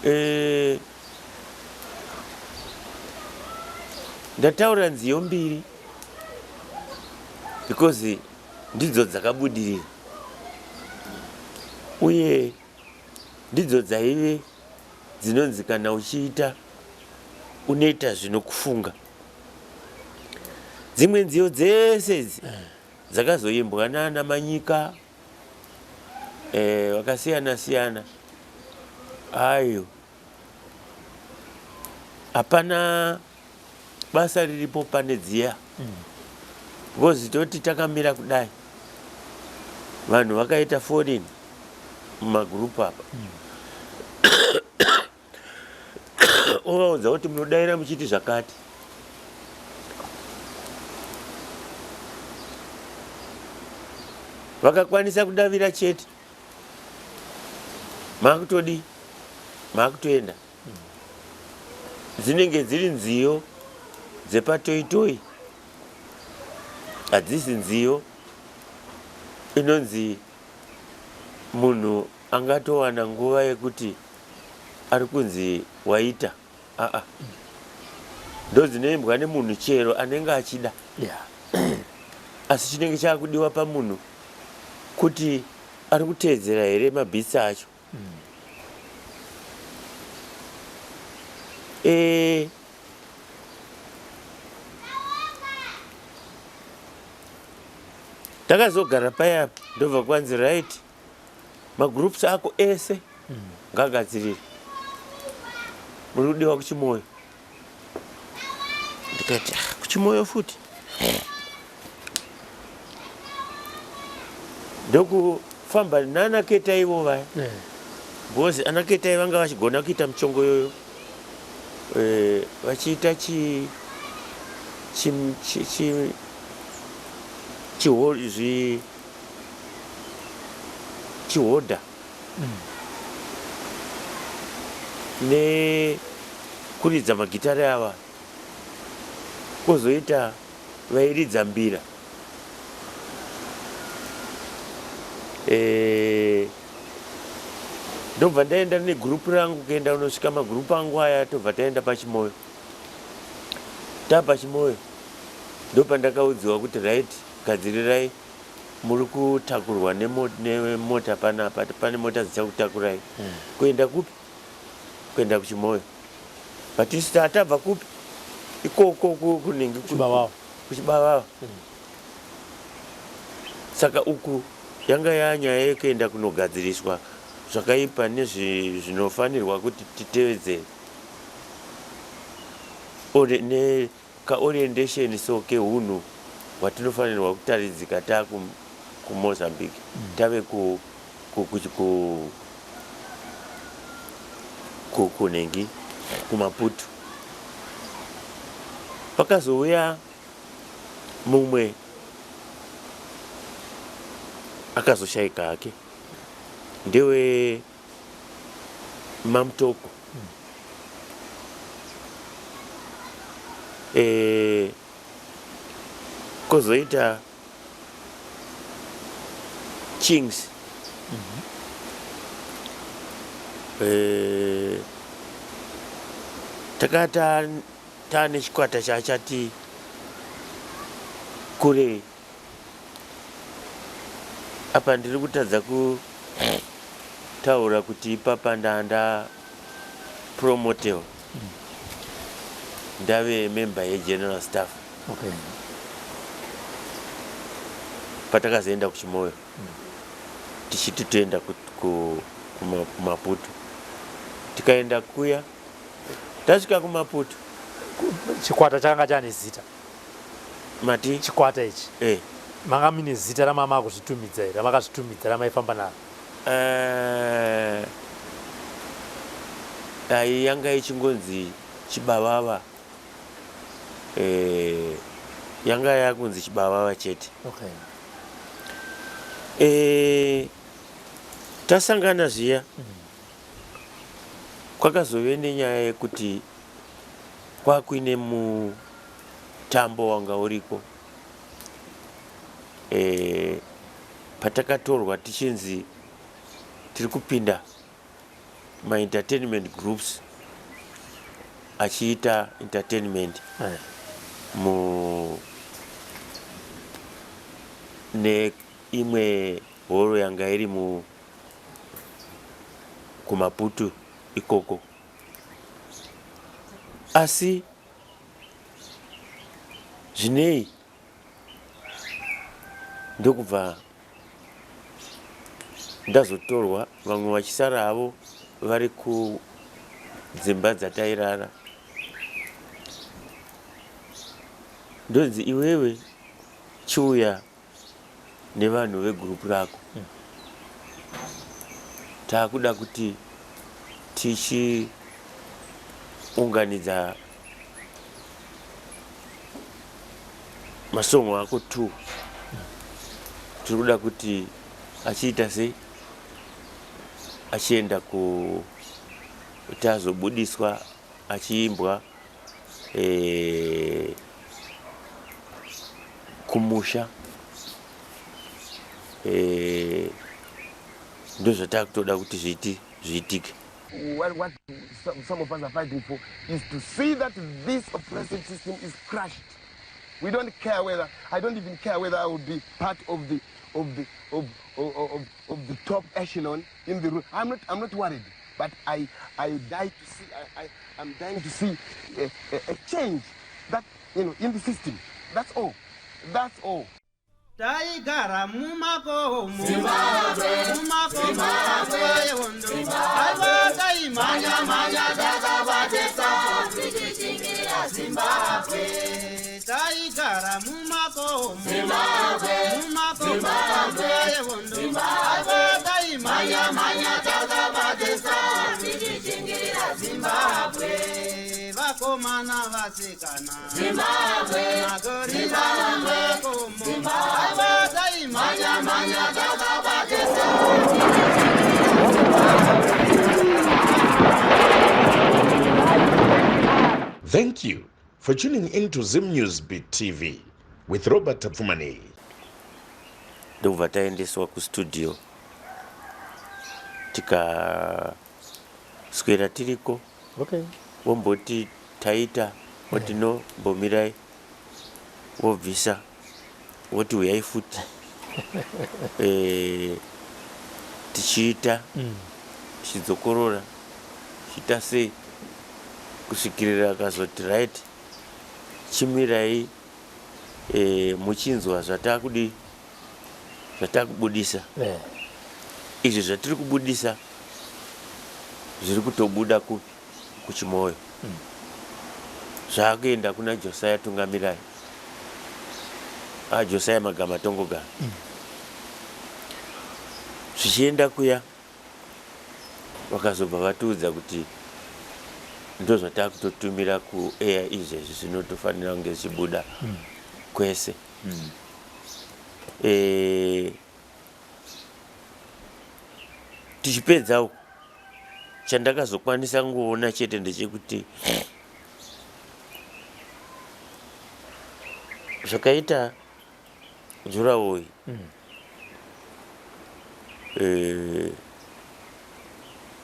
Eh, ndataura nziyo mbiri because ndidzo dzakabudirira uye ndidzo dzaive dzinonzi kana uchiita unoita zvinokufunga. Dzimwe nziyo dzese idzi dzakazoimbwa nana Manyika eh, vakasiyana siyana ayo hapana basa riripo pane dziya because toti takamira kudai vanhu vakaita foreign mumagroup apa ovaudza kuti munodaira muchiti zvakati vakakwanisa kudavira chete makutodii makutoenda dzinenge dziri nziyo dzepatoitoi hadzisi nziyo inonzi munhu angatowana nguva yekuti ari kunzi waita aa ndodzinoimbwa nemunhu chero anenge achida yeah. Asi chinenge chakudiwa pamunhu kuti ari kuteedzera here mabhitsi acho. E, takazogara paya ndobva kwanzi right magroups ako ese ngagadzirire muri kudiwa kuchimoyo. Ndikati ah, kuchimoyo futi ndokufamba nana Ketai ivo vaya Eh. because ana Ketai vanga vachigona kuita muchongoyoyo eh, vachiita chi chi chi chi chiho- zvi chihodha nekuridza magitare ava kwozoita vairidza mbira eh, ndobva ndaenda negrupu rangu kuenda kunosvika magrupu angu aya tobva taenda pachimoyo tapachimoyo ndopandakaudziwa kuti right gadzirirai muri kutakurwa nemota panapa pane mota dzichakutakurai kuenda kupi kuenda kuchimoyo but isu tatabva kupi ikoko kunenge Kuchibavava. Kuchibavava. Saka uku yanga yanyaya yekuenda kunogadziriswa zvakaipa nezvinofanirwa kuti titevedzere nekaorientation so kehunhu hwatinofanirwa kutaridzika taku kuMozambique tave ku ku ku ku ku kunhingi kuMaputo. Pakazouya mumwe akazoshaika hake ndewe Mamutoko. Eh, kozoita Chings. Eh, takata taane chikwata chachati kurei apa ndiri kutadza kutaura kuti ipapa ndanda promotewa ndave member yegeneral staff. Okay. Patakazoenda kuchimoyo tichiti toenda kuMaputo tikaenda kuya tasvika kuMaputo Chikwata chakanga chane zita. Mati Chikwata ichi. Eh. Manga mine zita ramama kuzvitumidza here? Ramakazvitumidza ramaifamba naro? Eh, dai yanga ichingonzi chibavava eh, yanga yakunzi chibavava chete. Okay. Eh, tasangana zviya kwakazove nenyaya yekuti kwakuine mutambo wanga uriko e, patakatorwa tichinzi tiri kupinda. Maentertainment groups achiita entertainment mu neimwe horo yanga iri mu kuMaputo ikoko. Asi zvinei ndokubva ndazotorwa, vamwe vachisara havo vari kudzimba dzatairara. Ndonzi, "Iwewe chiuya nevanhu vegurupu rako, taakuda kuti tichiunganidza masongo ako 2. Tiri kuda kuti achiita sei, achienda ku kuti azobudiswa achiimbwa kumusha. Ndozvatakutoda kuti zviitike." What some of us are fighting for is to see that this oppressive system is crushed. We don't care whether, I don't even care whether I will be part of the top echelon in the room. I'm not worried, but I die to see, I'm dying to see a change in the system. That's all. That's all. Taigara mumakomo, mumakomo nguva yehondo. Aiwa, taimhanya mhanya takabatesa tichichingira Zimbabwe. Taigara mumakomo, mumakomo nguva yehondo. Aiwa, taimhanya mhanya takabatesa tichichingira Zimbabwe. Vakomana, vasikana, Zimbabwe, magorira mumakomo. Aiwa, taimhanya mhanya takabatesa. Thank you for tuning in to Zim News Beat TV with Robert Tafumani. Ndobva taendeswa kustudio, tikaswera tiriko. Vomboti taita, voti, "No, mbomirai." Wobvisa, woti, "Uyai futi." Tichiita, tichidzokorora, tichiita sei, kusvikirira akazoti, "Right, chimirai muchinzwa zvatakudi zvatakubudisa." Izvi zvatiri kubudisa zviri kutobuda kupi? KuChimoio. Zvaakuenda kuna Josiah Tungamirai, Josiah Magama Tongogara. Zvichienda kuya, vakazobva vatiudza kuti ndo zvatakutotumira kuair izvezvi, zvinotofanira kunge zvichibuda kwese. Tichipedza uku, chandakazokwanisa kungoona chete ndechekuti zvakaita durawall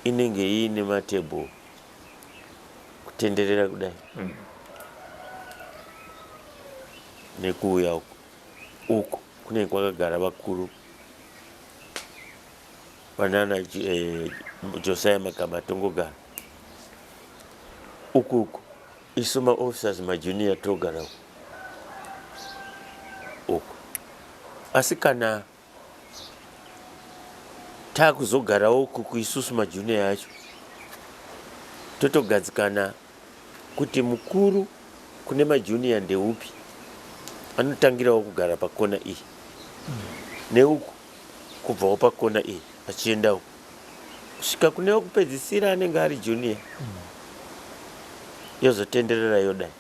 inenge iine matebhuru kutenderera kudai nekuuya uku. Uku kunenge kwakagara vakuru vanana Josiah Magama Tongogara. Uku uku isu maofficers majunior togara uku uku. Asi kana taakuzogarawo uku kuisusu majunior acho, totogadzikana kuti mukuru kune majunior ndeupi anotangirawo kugara pakona iyi, neuku kubvawo pakona iyi achienda uku kusvika kune wekupedzisira anenge ari junior. Yozotenderera yodai.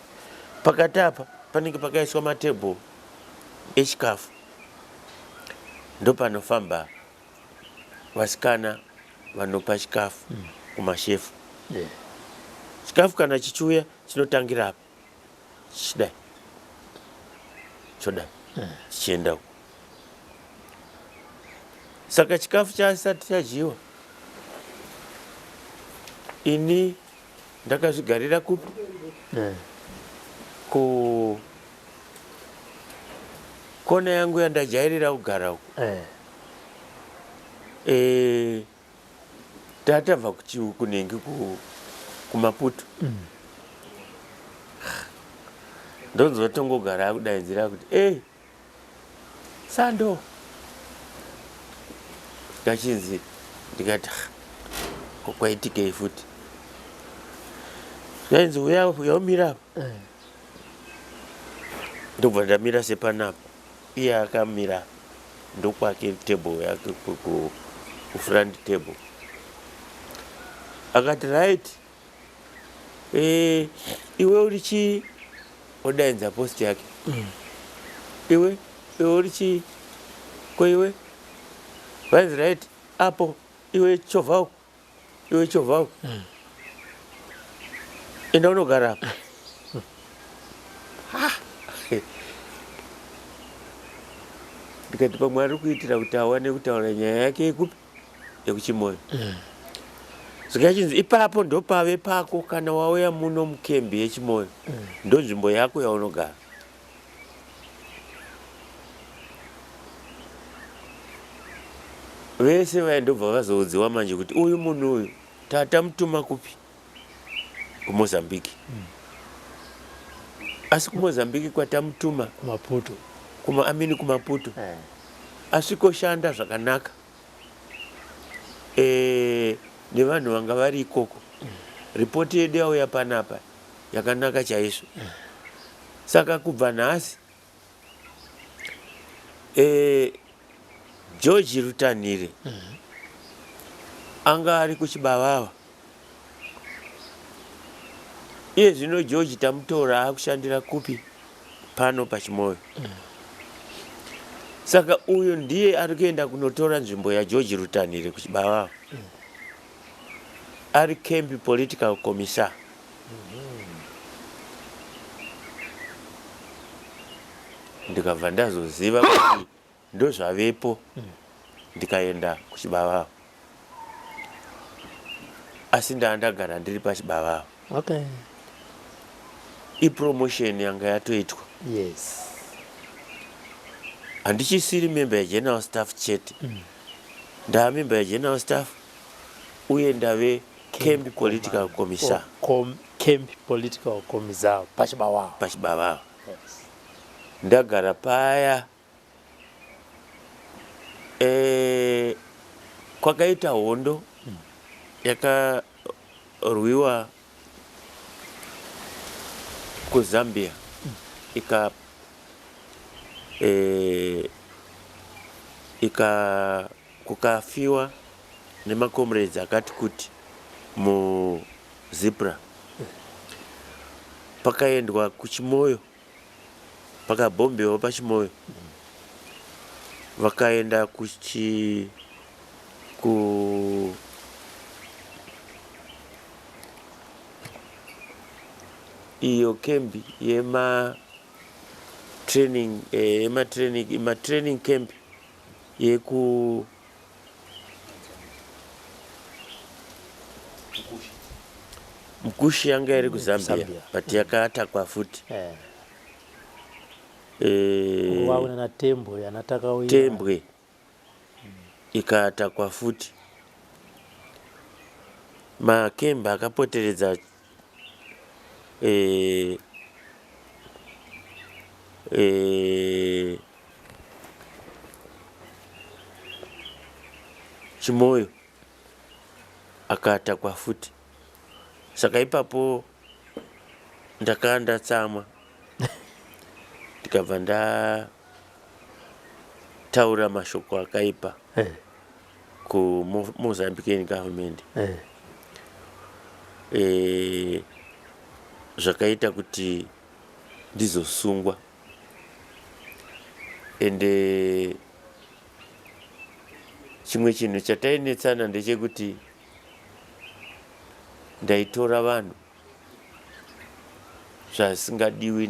Pakati apa panenge pakaiswa matebhuru echikafu, ndopanofamba vasikana vanopa chikafu kumashefu. Chikafu kana chichiuya chinotangira apa, chichidai, chodai, chichienda uku. Saka chikafu chasati chadyiwa. Ini ndakazvigarira kupi? Ku kona yangu yandajairira kugara uku. Eh, tatabva kunenge kuMaputo. Ndonzwa tongogara akudaidzira kuti e sando ndachinzi ndikati ko kwaitikei futi zvainzi uya uya umira apa. Ndobva ndamira sepanapa, iye akamira ndokwake table yake kufront table. Akati, "Right, iwe uri chii?" Odaidza post yake. Iwe, iwe uri chii? Ko iwe vainzi, "Right, apo iwe chovha uko, iwe chovha uko, enda unogara apa." Ha! Ndikati pamwe ari kuitira kuti awane kutaura nyaya yake yekupi, yekuChimoyo. Zvikachinzi ipapo ndopave pako, kana wauya muno mukembi yeChimoyo, ndo nzvimbo yako yaunogara. Vese vaindobva vazoudziwa manje kuti uyu munhu uyu tatamutuma kupi? KuMozambique. Asi kuMozambique kwatamutuma, kuMaputo. Kuma amini kuMaputo, asvikoshanda zvakanaka nevanhu vanga vari ikoko. Ripoti yedu yauya panapa yakanaka chaizvo. Saka kubva nhasi George Rutanhire anga ari kuChibavava. Iye zvino George tamutora, akushandira kupi? Pano paChimoyo. Saka uyu ndiye ari kuenda kunotora nzvimbo yaGeorge Rutanhire kuChibavava, ari camp political commissar. Ndikabva ndazoziva kuti ndozvavepo, ndikaenda kuChibavava, asi ndaa ndagara ndiri paChibavava. Ipromotion yanga yatoitwa. Handichisiri member yegeneral staff chete, ndaa member yegeneral staff uye ndave camp political commissar. Camp political commissar paChibavava. PaChibavava. Ndagara paya, kwakaita hondo yakarwiwa kuZambia, ika kukafiwa nemacomrades akati kuti muZIPRA. Pakaendwa kuChimoyo, pakabhombewa paChimoyo. Vakaenda kuchi ku iyo kembi yema training, yema training, ma training camp yeku Mkushi, yanga iri kuZambia. Zambia. But yakaatakwa futi. Waona naTembwe anatakawira. Tembwe ikaatakwa futi. Makemba akapoteredza Chimoyo akaatakwa futi. Saka ipapo ndakanga ndatsamwa, ndikabva ndataura mashoko akaipa kuMozambican government. Zvakaita kuti ndizosungwa. Ende chimwe chinhu chatainetsana ndechekuti ndaitora vanhu zvasingadiwi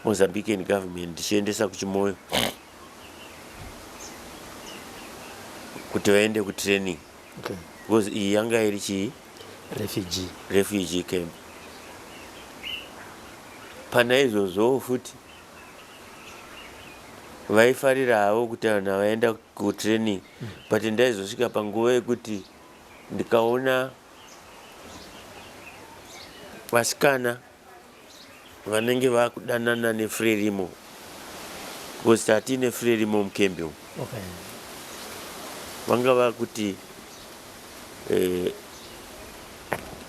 neMozambican government, ndichiendesa kuChimoyo kuti vaende kutraining. Because iyi yanga iri chii? Refugee. Refugee camp. Pana izvozvowo futi vaifarira havo kuti vanhu vaenda kutraining, but ndaizosvika panguva yekuti ndikaona vasikana vanenge vakudanana neFrelimo, because tatine Frelimo mukembi umu. Vanga vakuti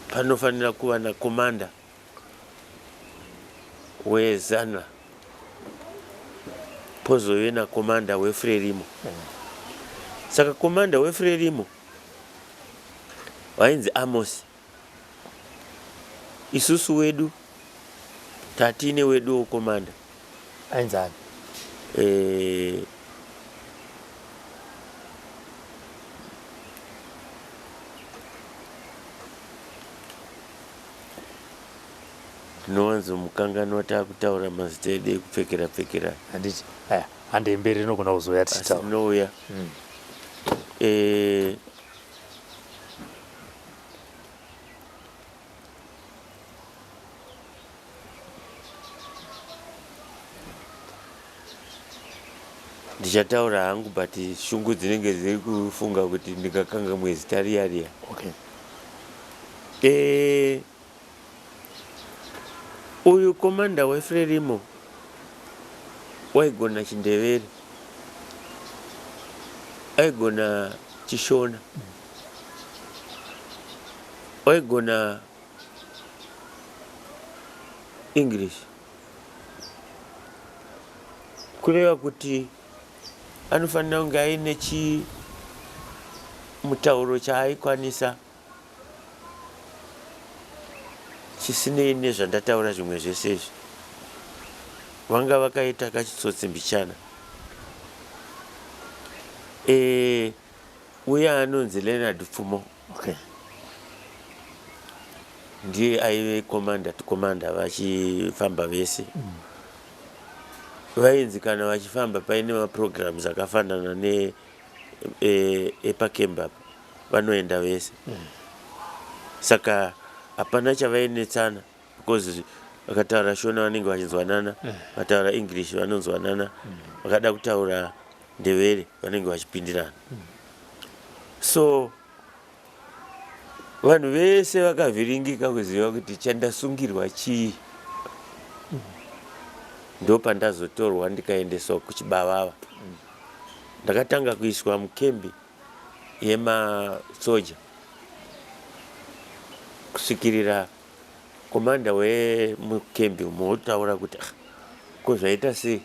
panofanira kuva nakomanda weZANLA, pozove nakomanda weFrelimo. Saka komanda weFrelimo vainzi Amos. Isusu wedu tatine weduwo komanda. Ainzi ani? Ndinowanzomukanganwa taakutaura mazita edu ekupfekera pfekera. Handiti aya handei mberi, inogona kuzouya asi tichitaura. Rinouya. Ndichataura hangu, but shungu dzinenge dziri kufunga kuti ndingakangamwe zita riya riya. Uyu komanda weFrelimo waigona chiNdevere, aigona chiShona, waigona English, kureva kuti anofanira kunge aine chimutauro chaaikwanisa chisinei nezvandataura zvimwe zvese izvi. Vanga vakaita kachitsotsi mbichana. Uya anonzi Leonard Pfumo. Ndiye aive commander to commander vachifamba vese. Vainzi kana vachifamba paine maprograms akafanana ne epakemba apa, vanoenda vese. Saka hapana chavainetsana, because vakataura Shona vanenge vachinzwanana, vakataura English vanonzwanana, vakada kutaura Ndevere vanenge vachipindirana. So vanhu vese vakavhiringika kuziva kuti chandasungirwa chii. Ndopandazotorwa ndikaendeswa kuChibavava. Ndakatanga kuiswa mukembi yemasoja kusvikirira komanda wemukembi umo wotaura kuti, "Ah, ko zvaita sei?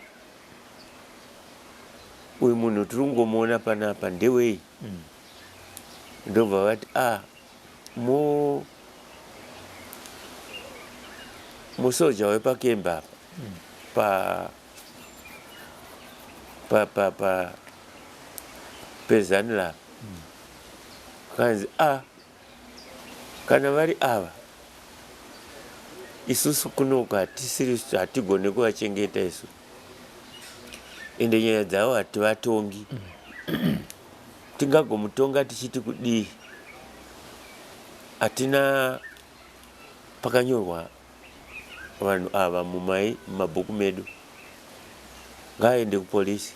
Uyu munhu tiri kungomuona panapa ndewei?" Ndobva vati, "Ah, musoja wepakembi apa pa pa pa pa peZANLA." Kanzi, "A, kana vari ava, isusu kunoku hatisiri, hatigone kuvachengeta isu, ende nyaya dzavo hativatongi. Tingagomutonga tichiti kudii? Hatina pakanyorwa vanhu ava mumai mumabhuku medu. Ngaaende kupolisi."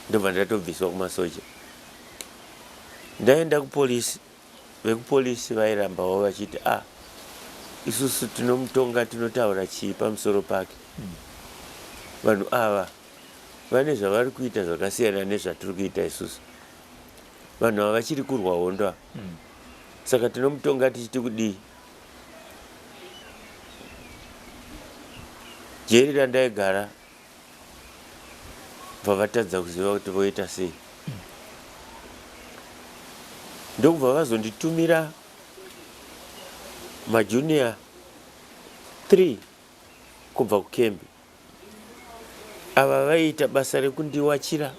Ndobva ndatobviswa kumasoja, ndaenda kupolisi. Vekupolisi vairambawo vachiti, "A, isusu tinomutonga tinotaura chii pamusoro pake? Vanhu ava vane zvavari kuita zvakasiyana nezvatiri kuita isusu. Vanhu ava vachiri kurwa hondo ava, saka tinomutonga tichiti kudii?" Jeri randaigara bva vatadza kuziva kuti voita sei, ndokubva vazonditumira majunior 3 kubva kukembi. Ava vaiita basa rekundiwachira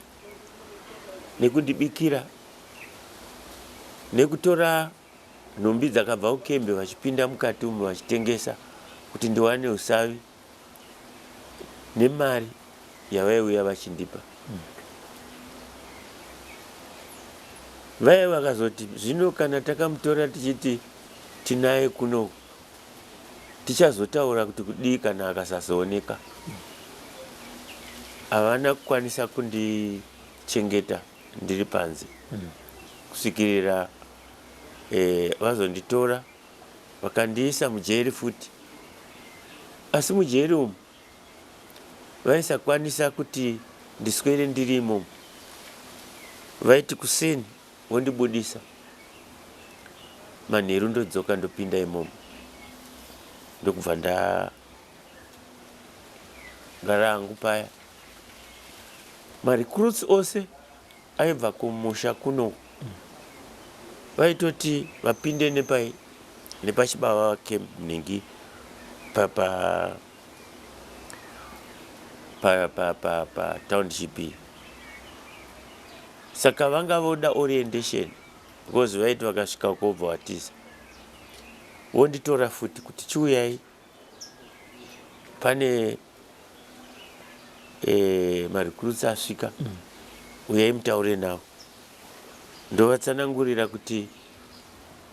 nekundibikira nekutora nhumbi dzakabva kukembi vachipinda mukati umu vachitengesa kuti ndiwane usavi nemari yavaiuya vachindipa. Vaya vakazoti zvino kana takamutora tichiti tinaye kuno tichazotaura kuti kudii kana akasazooneka. Havana kukwanisa kundichengeta ndiri panze kusvikirira vazonditora vakandiisa mujeri futi. Asi mujeri umu vaisakwanisa kuti ndiswere ndiri imomo. Vaiti kuseni vondibudisa, manheru ndodzoka ndopinda imomo ndokubva ndagara hangu paya. Marecruits ose aibva kumusha kuno vaitoti vapinde nepai nepachibaba camp nhingi pa pa pa pa pa pa township iyi saka vanga voda orientation because vaiti vakasvika kobva vatiza vonditora futi kuti chiuyai pane marecruits asvika uyai mutaure navo ndovatsanangurira kuti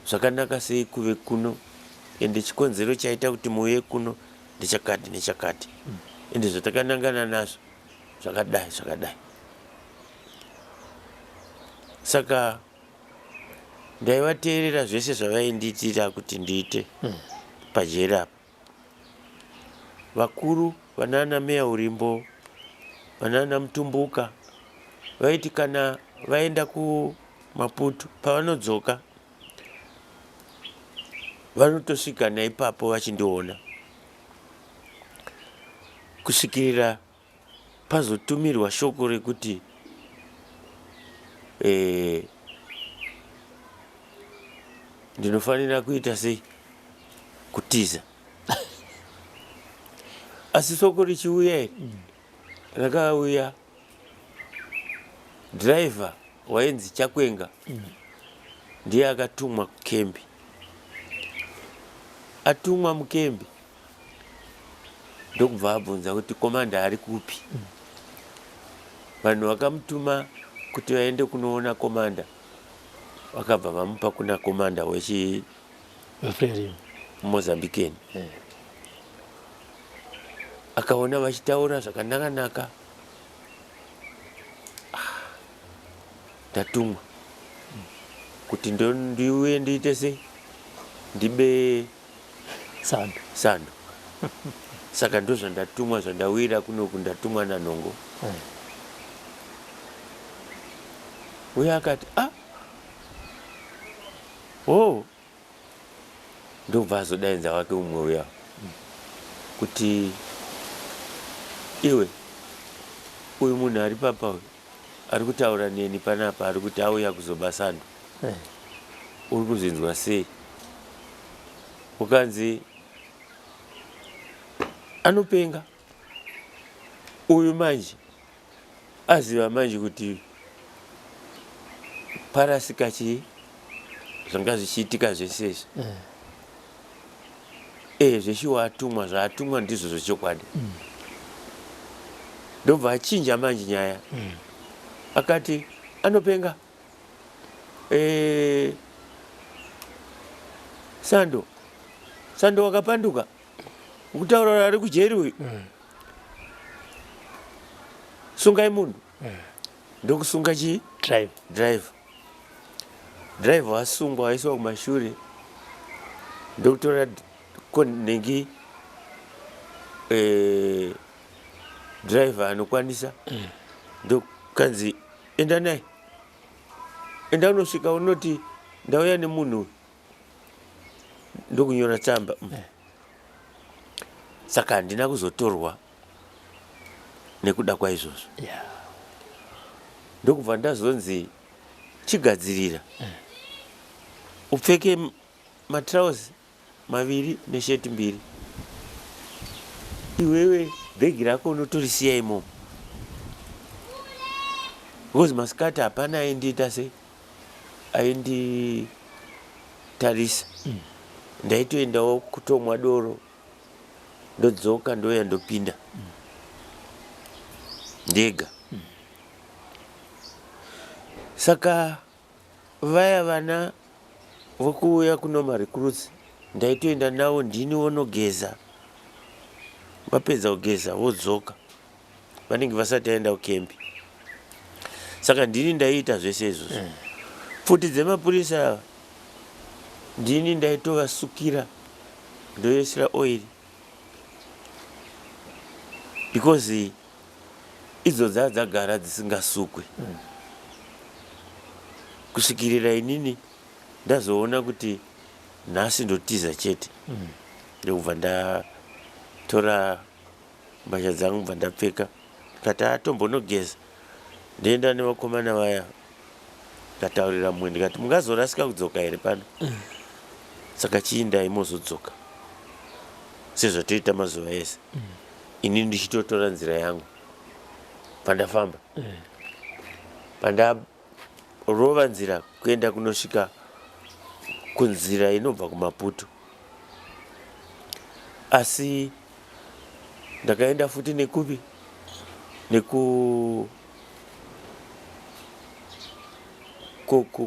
zvakanaka sei kuve kuno ende chikonzero chaita kuti muuye kuno ndechakati nechakati ende zvatakanangana nazvo zvakadai zvakadai saka ndaivateerera zvese zvavaindiitira kuti ndiite pajeri apa. Vakuru vanana Meya Urimbo, vanana Mutumbuka vaiti kana vaenda kuMaputo pavanodzoka vanotosvika naipapo vachindiona kusvikirira pazotumirwa shoko rekuti eh, ndinofanira kuita sei kutiza asi soko richiuya iri rakauya driver wainzi Chakwenga ndiye akatumwa kukembi atumwa mukembi ndokubva abvunza kuti komanda ari kupi vanhu vakamutuma kuti vaende kunoona komanda vakabva vamupa kuna komanda wechi Mozambican akaona vachitaura zvakanaka naka ah, ndatumwa kuti ndiuye ndiite sei ndibe sando sando saka ndozvandatumwa zvandawira kunoku ndatumwa nanhongo uye akati ah oh ndobva azodainza wake umwe uya kuti iwe uyu munhu ari papa uyu ari kutaura neni panapa ari kuti auya kuzoba sando uri kuzvinzwa sei ukanzi anopenga uyu manje aziva manje kuti parasika chii zvanga zvichiitika zvese izvi eh zveshuwa atumwa zvaatumwa ndizvo zvechokwadi ndobva achinja manje nyaya akati anopenga eh, sando sando wakapanduka ukutaura ari kujeri uyu sungai munhu ndokusunga chii drive driver driver wasungwa waiswa kumashure ndokutora nhingi eh, driver anokwanisa ndokanzi enda naye enda unosvika unoti ndauya nemunhu uyu ndokunyora tsamba saka handina kuzotorwa nekuda kwaizvozvo ndokubva ndazonzi chigadzirira upfeke matrauzi maviri nesheti mbiri iwewe bhegi rako unotorisiya imomo because masikati hapana aindiita sei ainditarisa ndaitoendawo kutomwa doro ndodzoka ndouya ndopinda ndega saka Vaya vana vokuuya kuno marecruits ndaitoenda navo ndini vonogeza vapedza kugeza vodzoka vanenge vasati aenda kukembi saka ndini ndaiita zvese izvozvo mm. Pfuti dzemapurisa ava ndini ndaitovasukira ndoisira oiri because idzo dzaa dzagara dzisingasukwe mm. Kusvikirira inini ndazoona kuti nhasi ndotiza chete mm. Ndokubva ndatora mbatya dzangu bva ndapfeka ndikati atombonogeza ndoenda nevakomana vaya ndikataurira mumwe ndikati mungazorasika kudzoka here pano mm. Saka chiindai mozodzoka sezvatoita mazuva ese mm. Ini ndichitotora nzira yangu pandafamba mm. Pandarova nzira kuenda kunosvika kunzira inobva kuMaputo asi ndakaenda futi nekupi neku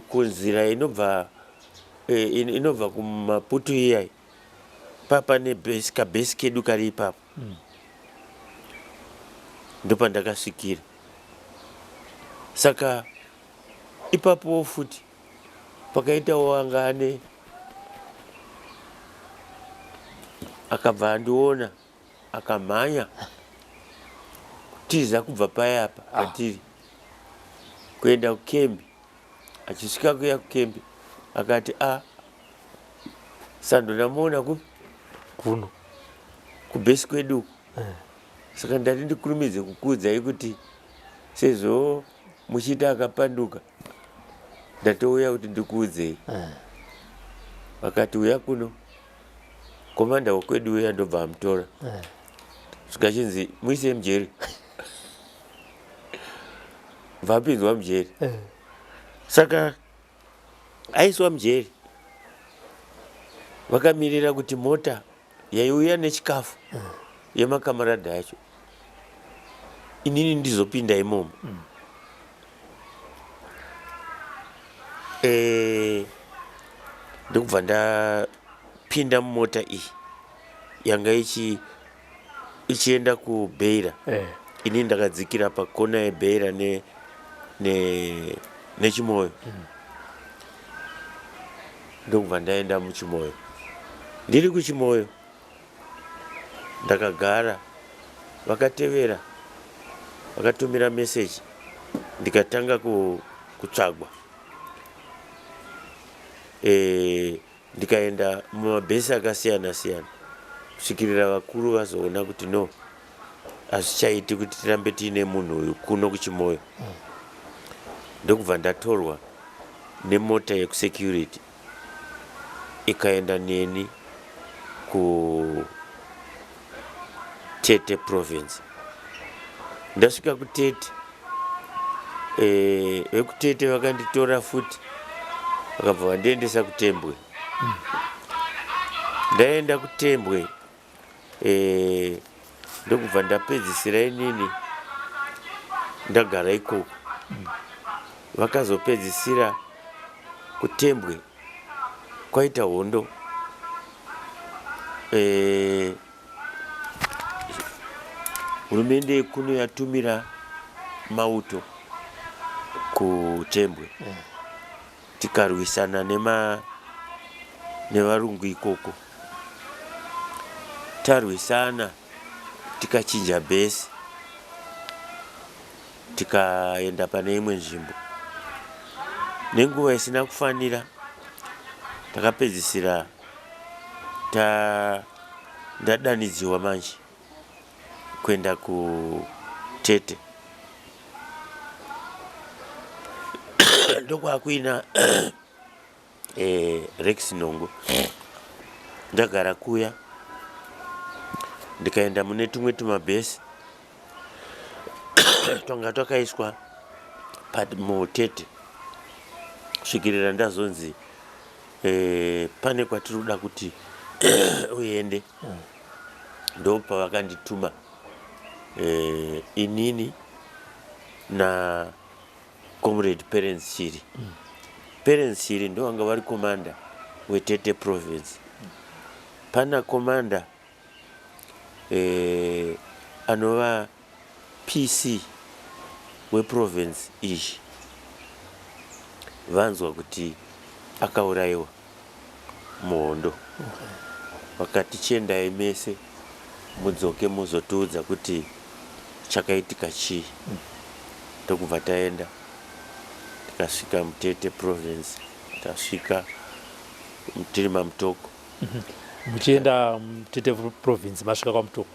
kunzira inobva eh, inobva kuMaputo iyai papa nebhesi kabhesi kedu kari ipapo mm. Ndopandakasvikira saka ipapowo futi pakaitawo anga ane akabva andiona akamhanya kutiza kubva paya apa ah. Patiri kuenda kukembi achisvika kuya kukembi akati a ah, sando ndamuona kupi kuno kubhesi kwedu uku eh. Saka ndati ndikurumidze kukuudzai kuti sezvo muchiita akapanduka ndatouya kuti ndikuudzei eh. Vakati uya kuno komanda wekwedu uya ndobva amutora eh. Svika chinzi muise mujeri bvapinzwa mujeri eh. Saka aiswa mujeri vakamirira kuti mota yaiuya nechikafu yemakamarada acho inini ndizopinda imomo mm. E, ndokubva ndapinda mumota iyi yanga ichi ichienda kuBeira eh. Ini ndakadzikira pakona yeBeira ne ne neChimoyo mm. Ndokubva ndaenda muChimoyo ndiri kuChimoyo ndakagara vakatevera vakatumira meseji ndikatanga kutsvagwa e, ndikaenda mumabhesi akasiyana siyana kusvikirira vakuru vazoona kuti no hazvichaiti kuti tirambe tiine munhu uyu kuno kuChimoyo ndokubva ndatorwa nemota yekusecurity ikaenda neni kuTete province ndasvika kuTete eh, vekuTete vakanditora futi vakabva vandiendesa kuTembwe ndaenda kuTembwe eh, ndokubva ndapedzisira inini ndagara ikoko vakazopedzisira kuTembwe kwaita hondo eh, hurumende yekuno yatumira mauto kuTembwe tikarwisana nema nevarungu ikoko tarwisana tikachinja bhesi tikaenda pane imwe nzvimbo nenguva isina kufanira takapedzisira ta ndadanidziwa manje kuenda kuTete ndokwakuina eh, Rex Nongo ndagara kuya ndikaenda mune tumwe tumabhesi twanga twakaiswa muTete kusvikirira ndazonzi eh, pane kwatiri kuda kuti uende ndopavakandituma eh, inini na comrade Parents Chiri mm. Perence Shiri ndovanga vari commander weTete province. Pana commander eh, anova PC weprovince iyi vanzwa kuti akaurayiwa muhondo vakati chiendai mese mudzoke muzotiudza kuti chakaitika chii. Ndokubva taenda tikasvika muTete province, tasvika tiri maMutoko. Muchienda muTete province masvika kwaMutoko,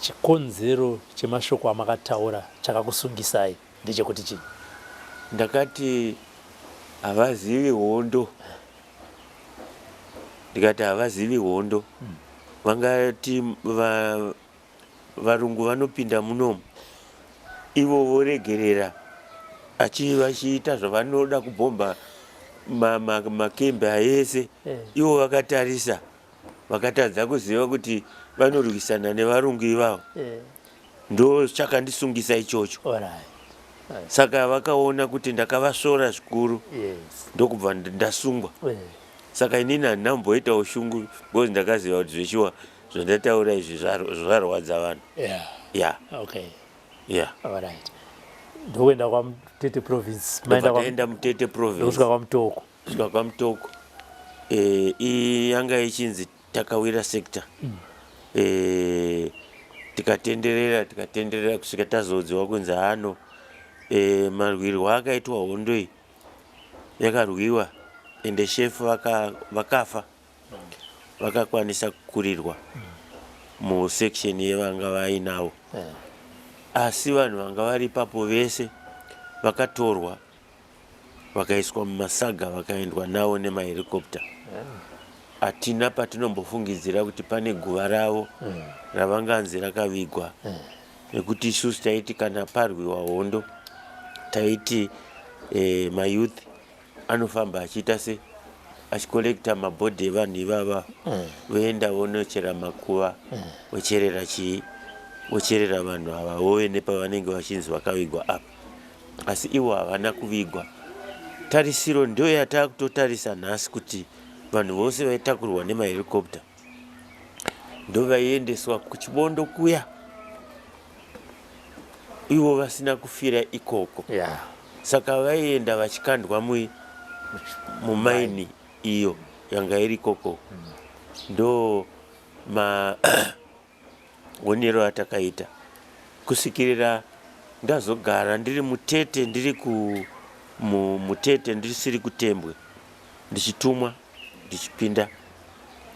chikonzero chemashoko amakataura chakakusungisai ndechekuti chii? Ndakati havazivi hondo, ndikati havazivi hondo. Vangati varungu vanopinda munomu ivo voregerera vachiita zvavanoda kubhomba makembe aese ivo vakatarisa vakatadza kuziva kuti vanorwisana nevarungu ivavo. Ndo chakandisungisa ichocho. Saka vakaona kuti ndakavasvora zvikuru ndokubva ndasungwa. Saka inini handina kumboitawo shungu because ndakaziva kuti zveshuwa zvandataura izvi zvarwadza vanhu. Yeah. Okay. Yeah. Alright. Ndokuenda kwaMutete province. Maenda kwaenda Mutete province. Ndokusvika kwaMutoko. Kusvika kwaMutoko. Yanga ichinzi Takawira sector. Tikatenderera tikatenderera kusvika tazodziwa kunzi hano marwirwo akaitwa hondo iyi yakarwiwa ende shefu vakafa vakakwanisa kukurirwa musection yevanga vainavo. Asi vanhu vanga vari ipapo vese vakatorwa vakaiswa mumasaga vakaendwa nawo nemahelicopter. Hatina patinombofungidzira kuti pane guva ravo ravanganzi rakavigwa, nekuti isusu taiti kana parwiwa hondo taiti mayouth anofamba achiita se achikolekta mabhodhi evanhu ivava, voenda vonochera makuva, vocherera chii, vocherera vanhu ava vove nepavanenge vachinzi vakavigwa apa, asi ivo havana kuvigwa. Tarisiro ndiyo yatakutotarisa nhasi kuti vanhu vose vaitakurwa nemahelicopter ndovaiendeswa kuchibondo kuya ivo vasina kufira ikoko. Saka vaienda vachikandwa mumaini iyo yanga iri ikoko. Ndo maonero atakaita kusvikirira ndazogara ndiri mutete, ndiri mutete ndisiri kuTembwe, ndichitumwa ndichipinda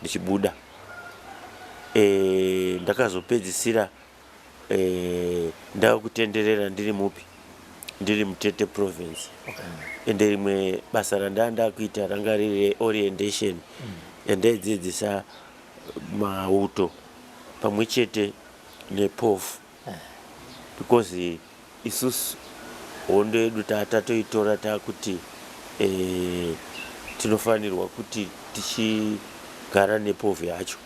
ndichibuda. Ndakazopedzisira ndava kutenderera ndiri mupi, ndiri mutete province. Ende rimwe basa randanga ndakuita ranga riri reorientation yandaidzidzisa mauto pamwe chete nepofu, because isusu hondo yedu tatoitora takuti tinofanirwa kuti tichigara nepovhu yacho.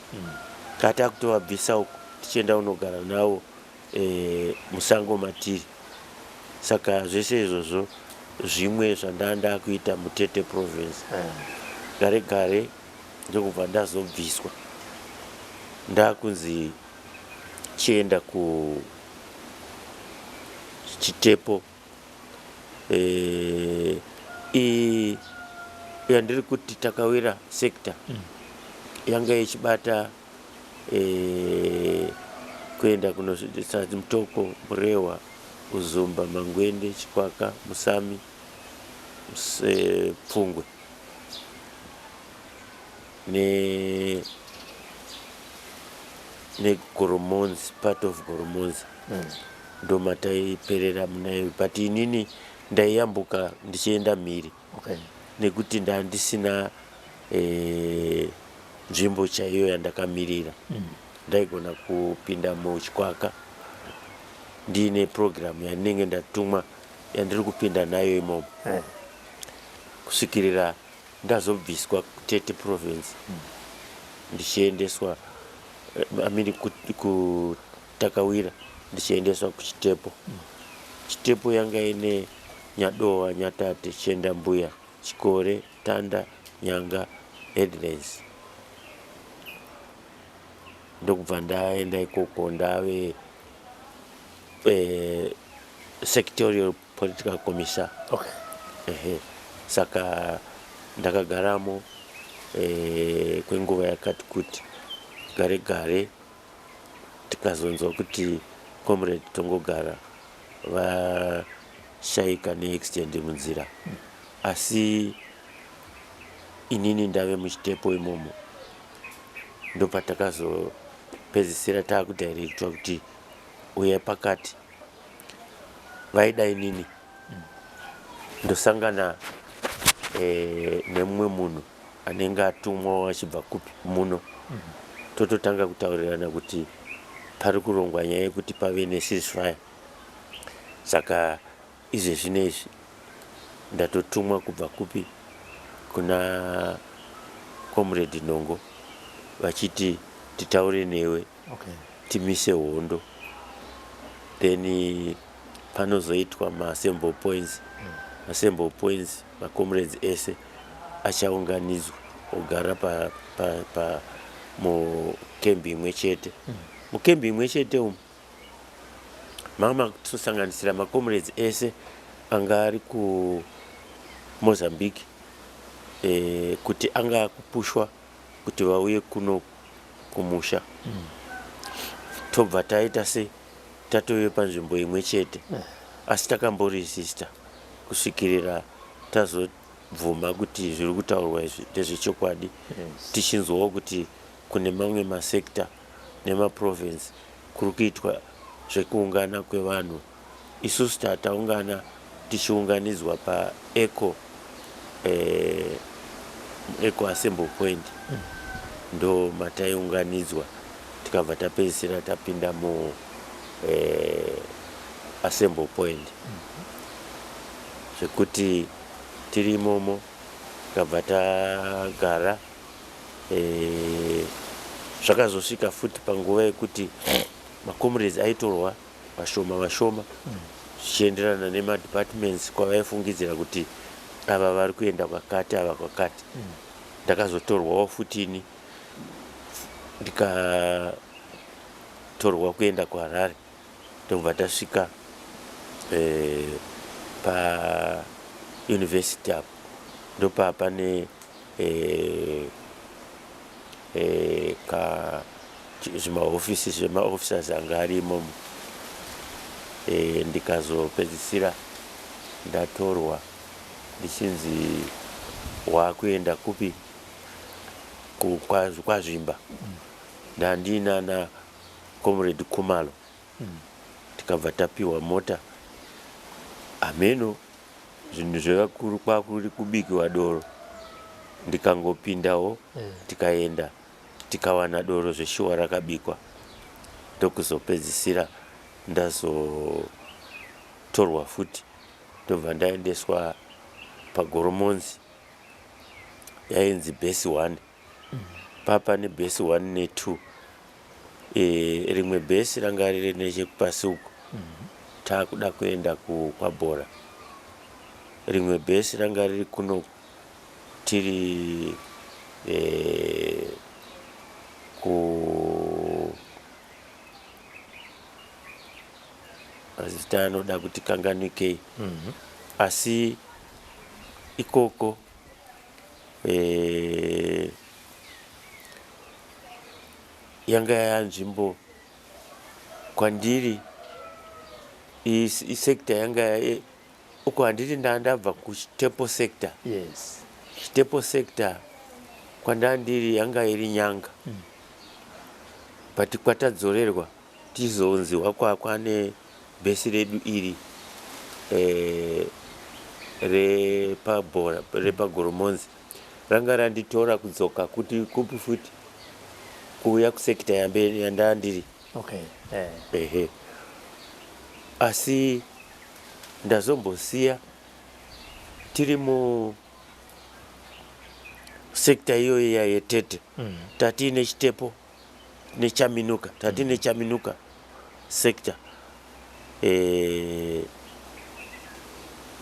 Takutovabvisa uko tichienda kunogara navo musango matiri. Saka zvese izvozvo zvimwe zvandanga ndakuita mutete province. Gare gare ndokubva ndazobviswa ndakunzi chienda ku Chitepo. Yandiri kuti Takawira sector yanga ichibata kuenda kunosvitsa Mutoko, Murehwa, Uzumba, Mangwende, Chikwaka, Musami, Pfungwe neGoromonzi, part of Goromonzi. Ndomataiperera munayo, but inini ndaiyambuka ndichienda mhiri. Nekuti ndandisina nzvimbo chaiyo yandakamirira. Ndaigona kupinda muchikwaka ndiine program yandinenge ndatumwa yandiri kupinda nayo imomo. Kusvikirira ndazobviswa kuTete province ndichiendeswa, I mean, kuTakawira ndichiendeswa kuChitepo. Chitepo yanga ine Nyadowa, Nyatate, Chiendambuya, Chikore, Tanda, Nyanga, Headlands. Ndokubva ndaenda ikoko ndave sectorial political commissar. Okay. Ehe. Saka ndakagaramo kwenguva yakati kuti. Gare gare tikazonzwa kuti Comrade Tongogara vashaika neaccident munzira. Asi inini ndave muchitepo imomo, ndopatakazopedzisira takudirectwa kuti uya pakati. Vaida inini ndosangana nemumwe munhu anenge atumwa achibva kupi muno, tototanga kutaurirana kuti pari kurongwa nyaya yekuti pave neceasefire. Saka izvezvi neizvi ndatotumwa kubva kupi kuna Comrade Nhongo vachiti titaure newe. Okay. Timise hondo, then panozoitwa maassemble points. Maassemble points, macomrades ese achaunganidzwa ogara pa, pa, pa mukembi imwe chete. Mukembi imwe chete umu mama kutosanganisira macomrades ese anga ari kuMozambique, kuti anga akupushwa kuti vauye kuno kumusha. Tobva taita se tatove panzvimbo imwe chete, asi takamboresista kusvikirira tazobvuma kuti zviri kutaurwa izvi ndezvechokwadi. Tichinzwawo kuti kune mamwe masekta nemaprovince kuri kuitwa zvekuungana kwevanhu. Isusu tataungana tichiunganidzwa paeco eco assemble point, ndo mataiunganidzwa, tikabva tapedzisira tapinda mu assemble point, zvekuti tiri imomo tikabva tagara. Zvakazosvika futi panguva yekuti macomrades aitorwa vashoma vashoma zvichienderana nemadepartments kwavaifungidzira kuti ava vari kuenda kwakati, ava kwakati. Ndakazotorwawo futi ini, ndikatorwa kuenda kuHarare, ndobva tasvika pauniversity apo, ndopaa pane ka zvimahofisi zvemaofficers anga ari imomo. Ndikazopedzisira ndatorwa ndichinzi wakuenda kupi, kwaZvimba. Ndandina na Comrade Khumalo, tikabva tapiwa mota, hameno zvinhu zvevakuru, kwakuri kubikiwa doro, ndikangopindawo, tikaenda tikawana doro zveshuwa rakabikwa. Ndokuzopedzisira ndazotorwa futi, ndobva ndaendeswa paGoromonzi, yainzi base 1. Papa nebase 1 ne2, rimwe base ranga riri nechekupasi uko, taakuda kuenda kwaBhora. Rimwe base ranga riri kuno, tiri ku mazita anoda kuti kanganikei, asi ikoko yanga yanzvimbo kwandiri, isector yanga uko. Handiti ndandabva kuChitepo sector? Yes. Chitepo sector kwandandiri yanga iri Nyanga, but kwatadzorerwa tichizonziwa kwane base redu iri repabhora repaGoromonzi. Ranga randitora kudzoka kuti kupi futi, kuuya kusector yandandiri. Ehe, asi ndazombosiya tiri mu sector iyoyo yayeTete. Tatiine Chitepo neChaminuka, tatiine Chaminuka sector.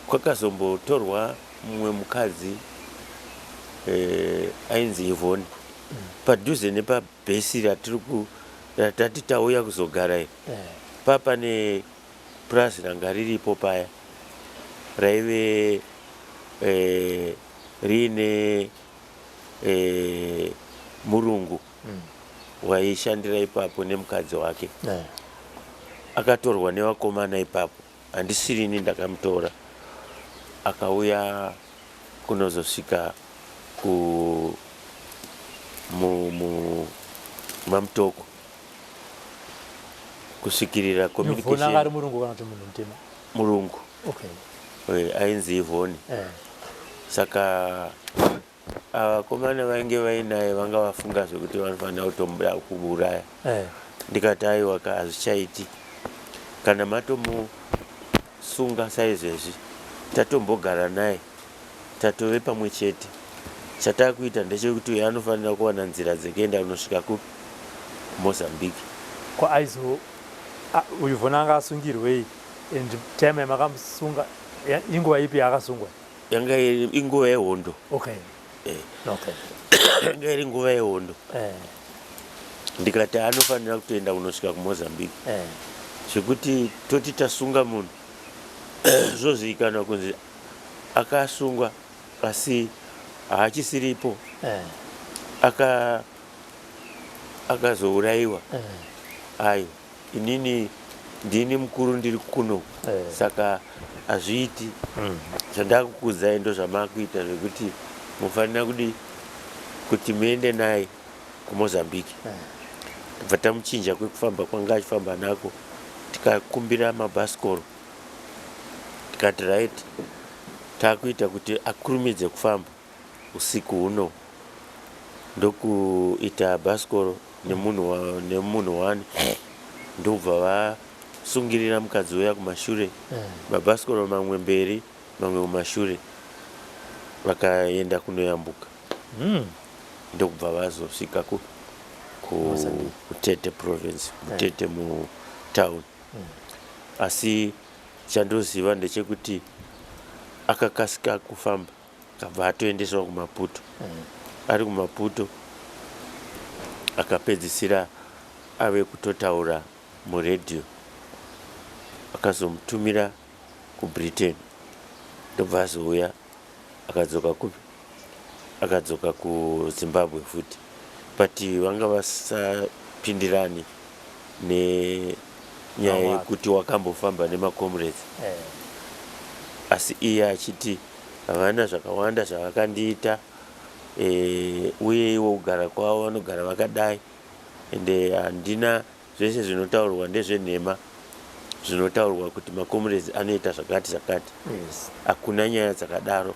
Kwakazombotorwa mumwe mukadzi ainzi Yvonne padhuze nepabhesi ratiri ratati tauya kuzogara iri. Papane purazi ranga riripo paya raive riine murungu waishandira ipapo nemukadzi wake. Akatorwa nevakomana ipapo, handisirini ndakamutora. Akauya kunozosvika ku mu maMutoko kusvikirira Yvonne anga communication. Ari murungu kana kuti munhu mutema? Murungu. Ainzi Yvonne. Saka vakomana vainge vainaye vanga vafunga zvekuti vanofanira kutomuda kumuuraya. Ndikati, "Aiwa ka, hazvichaiti. Kana matomusunga saizvezvi, tatombogara naye, tatove pamwe chete. Chatakuita ndechekuti uyu anofanira kuwana nzira dzekuenda kunosvika kupi? Mozambique." Ko aizo Yvonne anga asungirwei? And time yamakamusunga inguva ipi yaakasungwa? Yanga iri inguva yehondo. Yanga iri nguva yehondo. Ndikati anofanira kutoenda kunosvika kuMozambique. Zvekuti toti tasunga munhu, zvozivikanwa kunzi akasungwa asi haachisiripo, akazourayiwa, ayo inini ndini mukuru ndiri kuno. Saka hazviiti. Zvandakukudzai ndo zvamakuita zvekuti mufanira kudi kuti muende naye kuMozambique. Tobva tamuchinja kwekufamba kwanga achifamba nako, tikakumbira mabhasikoro, tikati right, taakuita kuti akurumidze kufamba usiku huno. Ndokuita bhasikoro nemunhu wani, ndobva vasungirira mukadzi uya kumashure, mabhasikoro mamwe mberi, mamwe kumashure, vakaenda kunoyambuka. Ndokubva vazosvika Mozambique. kuTete province, muTete mutown. Asi chandoziva ndechekuti akakasika kufamba, akabva atoendeswa kuMaputo. Ari kuMaputo akapedzisira ave kutotaura muredhiyo. Akazomutumira kuBritain, ndobva azouya, akadzoka kupi? Akadzoka kuZimbabwe futi, but vanga vasapindirani nenyaya yekuti wakambofamba nemacomrades. Asi iye achiti havana zvakawanda zvavakandiita, uye ivo kugara kwavo vanogara vakadai, ende handina, zvese zvinotaurwa ndezvenhema, zvinotaurwa kuti macomrades anoita zvakati zvakati. Hakuna nyaya dzakadaro,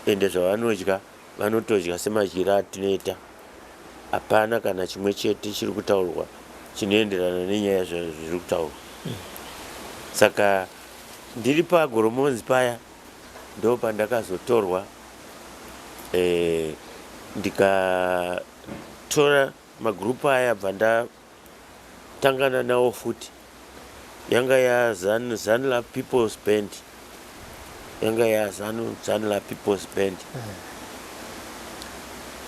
ende zvavanodya vanotodya semadyiro atinoita. Hapana kana chimwe chete chiri kutaurwa chinoenderana nenyaya zviri kutaurwa. Saka ndiri paGoromonzi paya ndo pandakazotorwa, ndikatora magurupu aya, bva ndatangana nawo futi. Yanga yaZANLA People's Band, yanga yaZANU ZANLA People's Band,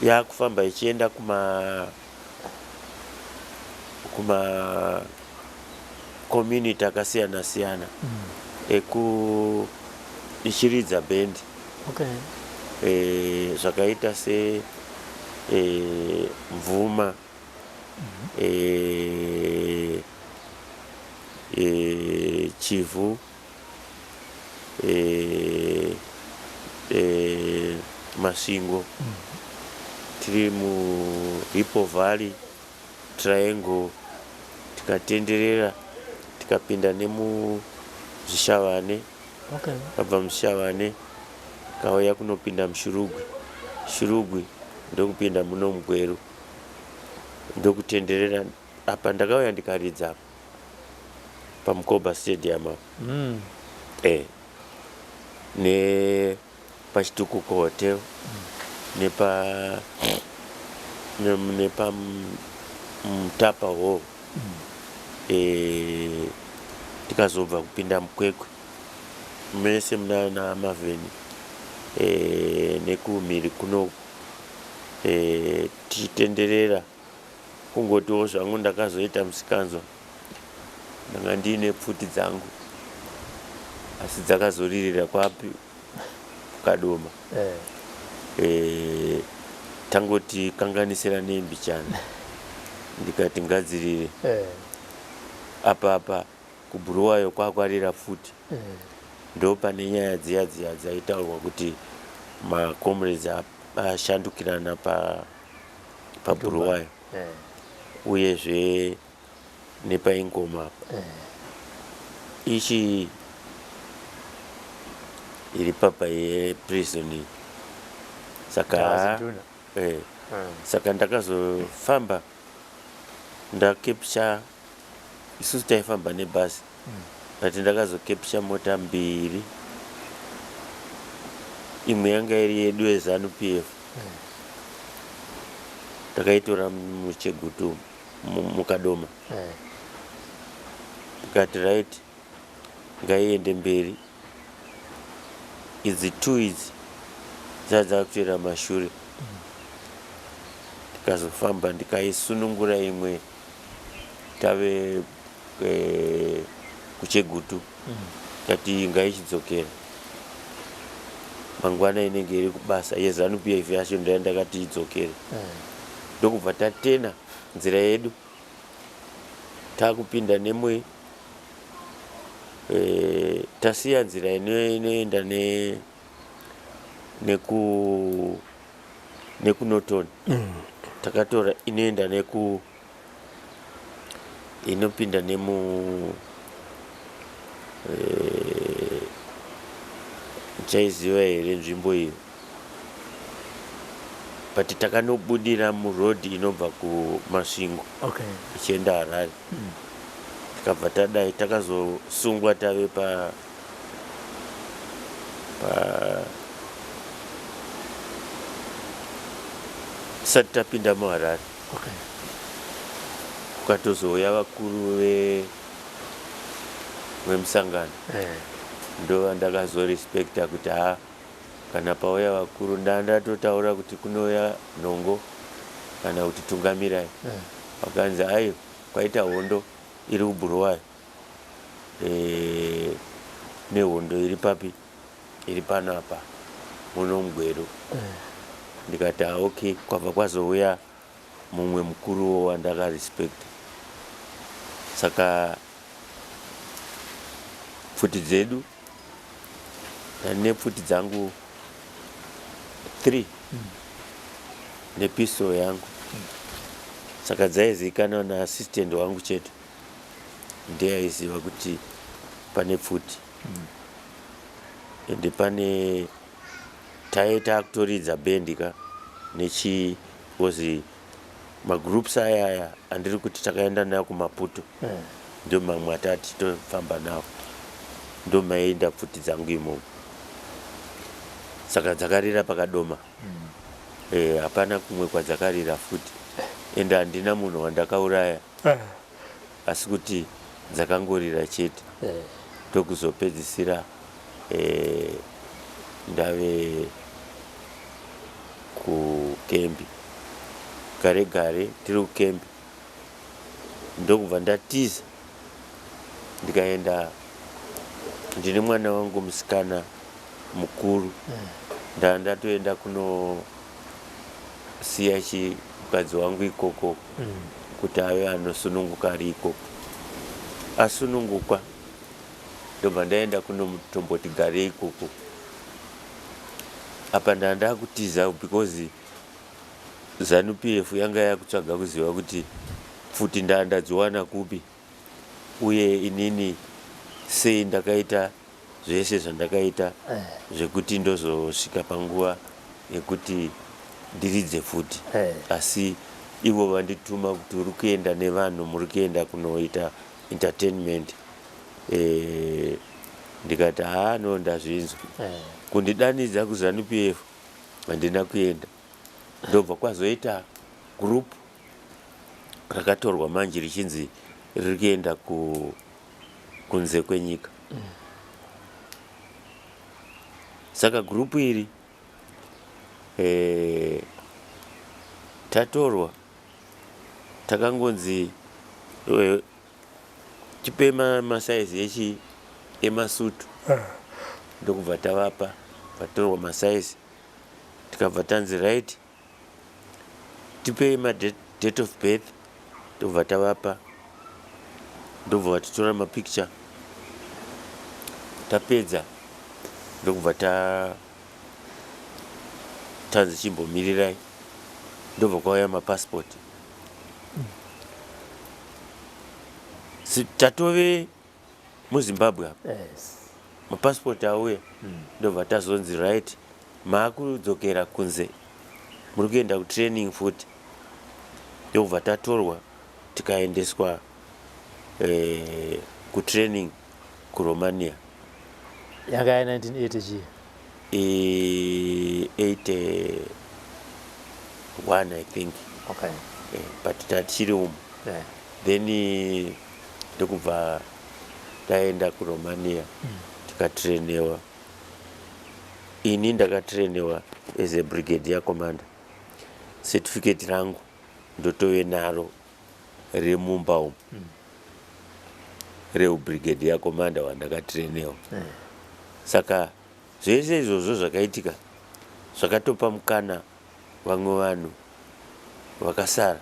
yakufamba ichienda kuma community akasiyana siyana eku ichiridza bhendi. Zvakaita se Mvuma, Chivhu, Masvingo, tiri muHippo Valley Triangle, tikatenderera, tikapinda nemuZvishavane. Kabva muZvishavane kauya kunopinda muShurugwi, Shurugwi ndokupinda muno muGweru, ndokutenderera apa. Ndakauya ndikaridza apa paMkoba Stadium apa, nepaChitukuko Hotel, nepa Mutapa Hall. Tikazobva kupinda muKwekwe mese munana Mavheni. e, nekumhiri kunoku e, tichitenderera kungotiwo zvangu ndakazoita musikanzwa ndanga ndiine pfuti dzangu asi dzakazoririra kwapi kukadoma Eh. e, tangoti kanganisira nembichana ndikati ngadzirire Eh. apa apa kubhuruwayo kwakwarira futi Eh. ndo pane nyaya dziya dziya dzaitaurwa kuti macomrades ashandukirana pabhuruwayo Eh. uyezve nepaingoma apa Eh. ichi iri papa yeprison iyi. Saka Ndakazidhuna. eh, Mm. saka ndakazofamba ndakepcha isusu taifamba nebhazi but ndakazokepcha mota mbiri imwe yanga iri yedu yezanu p f takaitora muchegutu mukadoma Eh. tikati right ngaiende mberi idzi two idzi dzadzakutoera mashure tikazofamba ndikaisunungura imwe tave eh, kuchegutu tati ngaichidzokera mangwana inenge iri kubasa yezanu p f yacho ndaya ndakati idzokere Eh. ndokubva tatena nzira yedu takupinda nemwe e, tasiya nzira inoenda ne neku nekunotoni takatora inoenda neku inopinda nemu eh, chaiziva here nzvimbo iyo but takanobudira murodhi inobva kumasvingo Okay. ichienda harare tikabva tadai takazosungwa tave pa pa tisati tapinda muharare Okay. kukatozouya vakuru ve vemusangano Eh. ndova ndakazorespecta kuti ha kana pauya vakuru ndandatotaura kuti kunouya nhongo kana kuti tungamirai Eh. vakanzi ayo kwaita hondo iri kubhuruwayo e, nehondo iri papi iri panapa muno mugweru Eh. ndikati "Ah, okay kwabva kwazouya mumwe mukuruwo wandakarespecta saka pfuti dzedu ndane pfuti dzangu 3 nepisto yangu saka dzaizivikanwa naassistant wangu chete ndiye aiziva kuti pane pfuti ende pane taive takutoridza bhendi ka nechi because magroups aya aya andiri kuti takaenda nayo kumaputo Eh. ndo mamwe atati tofamba nawo ndo maienda pfuti dzangu imomo saka dzakarira pakadoma Eh, hapana kumwe kwadzakarira futi ende handina munhu wandakauraya Eh. asi kuti dzakangorira chete Eh. ndokuzopedzisira eh, ndave kukembi gare gare tiri kukembi ndokubva ndatiza ndikaenda ndine mwana wangu musikana mukuru ndaa ndatoenda kunosiya chimukadzi wangu ikoko kuti ave anosununguka ari ikoko asunungukwa ndobva ndaenda kunotomboti gare ikoko apa ndaa ndakutiza because zanu p f yanga yakutsvaga kuziva kuti pfuti ndaa ndadziwana kupi uye inini sei ndakaita zvese zvandakaita Eh. zvekuti ndozosvika panguva yekuti ndiridze futi Eh. asi ivo vandituma kuti uri kuenda nevanhu muri kuenda kunoita entertainment e, ndikati haa no ndazvinzwa Eh. kundidanidza kuzanu p f handina kuenda ndobva kwazoita group rakatorwa manje richinzi riri kuenda ku, kunze kwenyika saka gurupu iri Eh, tatorwa takangonzi eh, tipe masaizi echi emasutu ndokubva tavapa vatorwa masaizi tikabva tanzi right tipei madate of birth ndobva tavapa ndobva vatitora mapicture tapedza ndokubva ta tanzi chimbomirirai ndobva kwauya mapassport tatove muzimbabwe apa yes. mapassport auya ndobva tazonzi right maakudzokera kunze muri kuenda kutraining futi ndobva tatorwa tikaendeswa eh, kutraining kuromania yanga ya 1980 chii Eh, 81 i think okay. eh, but tachiri umu yeah. then eh, ndokubva taenda kuromania tikatrainiwa ini ndakatrainiwa as a brigadier commander certificate rangu ndotove naro remumba umu reubrigadier commander wandakatrainiwa Yeah. saka zvese izvozvo zvakaitika zvakatopa mukana vamwe vanhu vakasara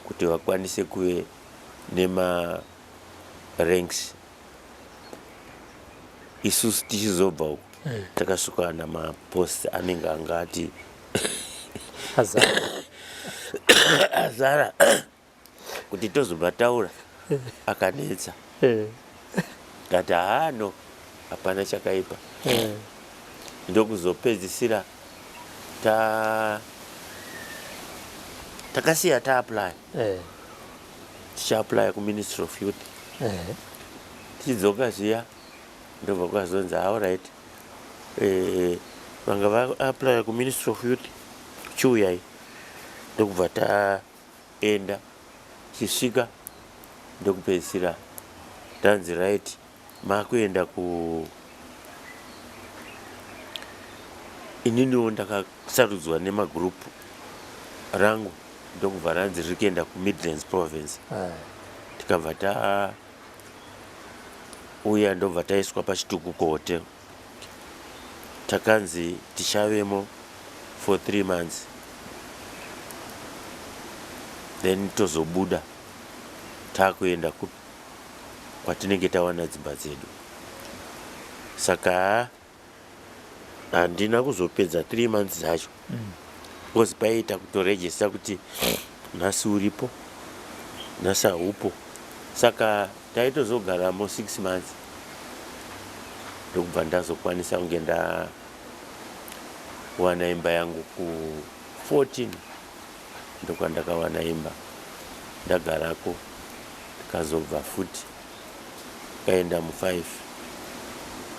kuti vakwanise kuve nemaranks isusu tichizobva uku takasvika namapost anenge anga ati azara azara kuti tozobataura akanetsa Eh, kati haano hapana chakaipa eh, ndokuzopedzisira ta takasiya taapply eh, tichiapplya kuministry of youth eh. tichidzoka zviya ndobva kwazonzi alright eh, vanga vaapplya kuministry of youth chiuyai ndokubva taenda chisvika ndokupedzisira tanzi right makuenda ku ininiwo ndakasarudzwa nemagurupu rangu ndokubva ranzi riri kuenda kumidlands province Eh, tikabva ta uya ndobva taiswa pachitukuko hotel takanzi tichavemo for three months then tozobuda taakuenda ku kwatinenge tawana dzimba dzedu saka handina kuzopedza three months dzacho because paiita kutorejista kuti nhasi uripo nhasi haupo saka taitozogaramo six months ndokubva ndazokwanisa kunge ndawana imba yangu ku 14 ndokwandakawana imba ndagarako ndikazobva futi kaenda mu5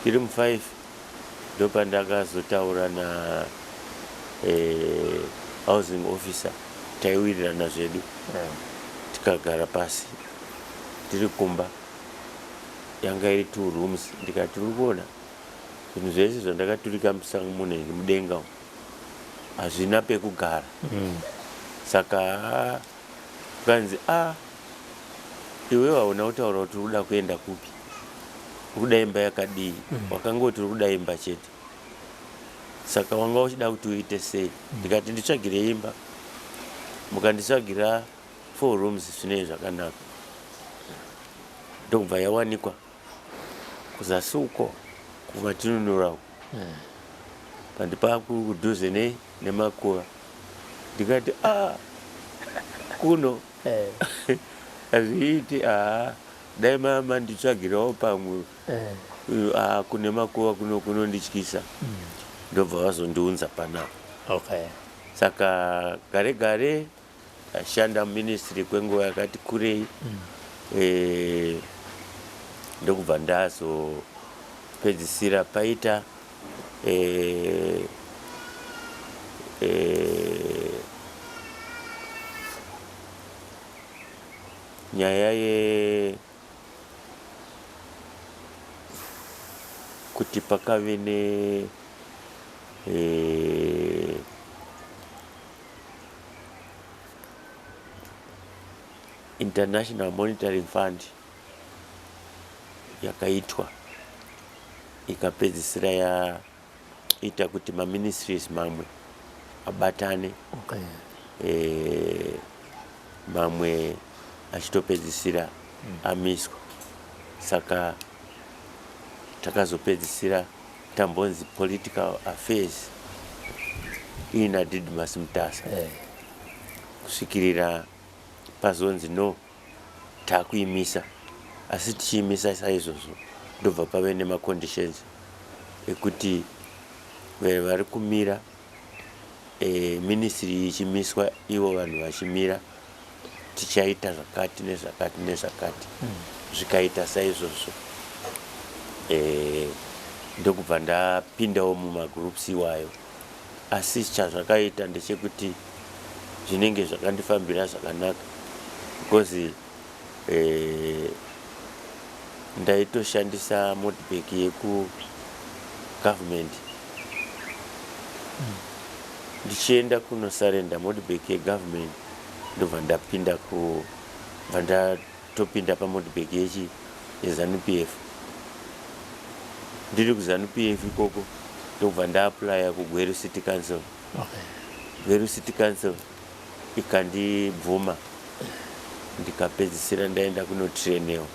tiri mu5 ndopandakazotaura na eh, housing officer taiwirirana zvedu eh. tikagara pasi tiri kumba yanga iri two rooms ndikati uri kuona zvinhu zvese zvandakaturika musango munenge mudenga umu hazvina pekugara saka kukanzi a iwe hauna kutaura kuti uri kuda kuenda kupi uri kuda imba yakadii wakangoti uri kuda imba chete saka wanga uchida kuti uite sei ndikati nditsvagire imba mukanditsvagira four rooms zvinei zvakanaka ndokubva yawanikwa kuzasi uko kumatinunura uko pandipa kudhuze ne nemakuva ndikati a kuno Eh, hazviiti haa dai manditsvagirawo pamwe eh. aa kune makuva kuno kunondityisa ndobva vazondiunza panapa okay saka gare gare ashanda muministry kwenguva yakati kurei Eh, ndokubva ndazopedzisira paita eh, eh, nyaya ye kuti pakave ne eh, International Monitoring Fund yakaitwa ikapedzisira yaita kuti maministries mamwe abatane. Mamwe achitopedzisira amiswa. Saka takazopedzisira tambonzi Political Affairs iina Didmus Mutasa, kusvikirira pazonzi no, takuimisa. Asi tichiimisa saizvozvo, ndobva pave nemaconditions ekuti vari kumira, ministry ichimiswa, ivo vanhu vachimira, tichaita zvakati nezvakati nezvakati. Zvikaita saizvozvo, ndokubva ndapindawo mumagroups iwayo. Asi chazvakaita ndechekuti zvinenge zvakandifambira zvakanaka, because ndaitoshandisa motorbike yekugovernment ndichienda kunosurrender motorbike yegovernment, ndobva ndapinda ku bva ndatopinda pamotorbike yechi yeZANU PF. Ndiri kuZANU PF ikoko, ndobva ndaapplya kuGweru City Council. Gweru City Council ikandibvuma, ndikapedzisira ndaenda kunotrainewa.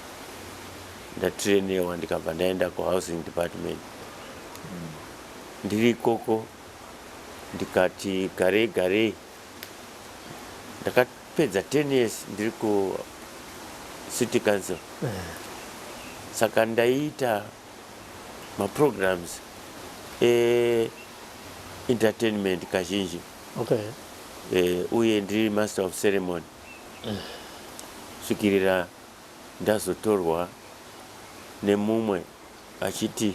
Ndatrainewa, ndikabva ndaenda kuhousing department. Ndiri ikoko, ndikati garei garei, ndakapedza 10 years ndiri kucity council. Saka ndaiita maprograms eentertainment kazhinji, uye ndiri master of ceremony, svikirira ndazotorwa nemumwe achiti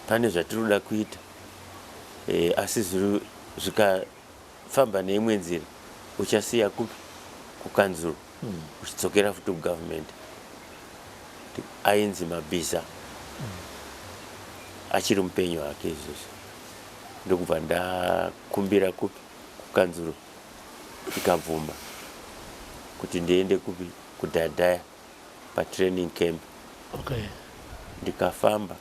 pane zvatiri kuda kuita, asi zvikafamba neimwe nzira, uchasiya kupi kukanzuro, uchidzokera futi kugovernment. Ainzi Mabhiza, achiri mupenyu hake izvozvo. Ndokubva ndakumbira kupi kukanzuro, ikabvuma kuti ndiende kupi, kuDhadhaya, patraining camp. Ndikafamba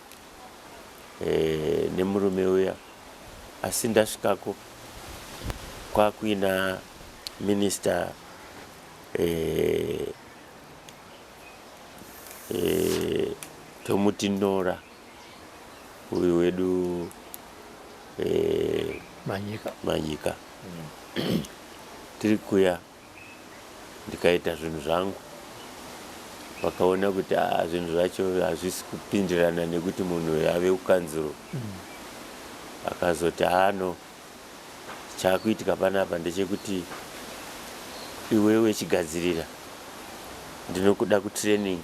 nemurume uya, asi ndasvikako kwakuina minister tomuti Nora uyu wedu, Manyika. Manyika. Tiri kuya, ndikaita zvinhu zvangu, vakaona kuti aa, zvinhu zvacho hazvisi kupindirana nekuti munhu ave kukanzuro. Akazoti haano, chaakuitika panapa ndechekuti iwewe chigadzirira, ndinokuda kutraining,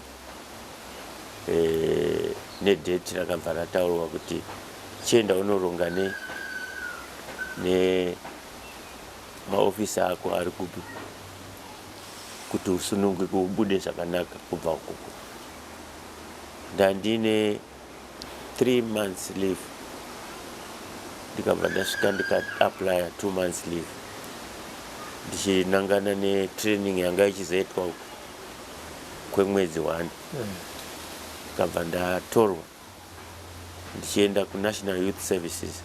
nedate rakabva rataurwa kuti chienda unoronga ne nemaofisi ako ari kupi kuti usununguke, ubude zvakanaka kubva ukoko. Ndandine 3 months leave, ndikabva ndasvika ndikaapplya 2 months leave, ndichinangana netraining yanga ichizoitwa uko kwemwedzi 1. Ndikabva ndatorwa ndichienda kuNational Youth Services.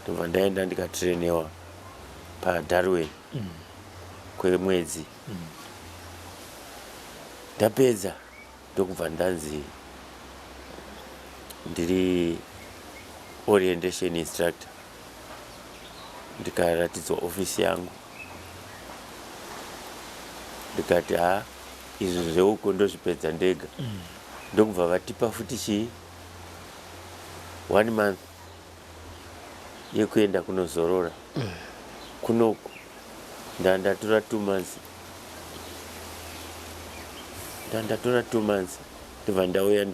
Ndobva ndaenda ndikatrainewa paDarwin kwemwedzi. Ndapedza, ndokubva ndanzi ndiri orientation instructor. Ndikaratidzwa ofisi yangu, ndikati ha, izvi zveuko ndozvipedza ndega. Ndokubva vatipa futi chii, one month yekuenda kunozorora kunoku. Ndandatora 2 months, ndandatora 2 months, ndobva ndauya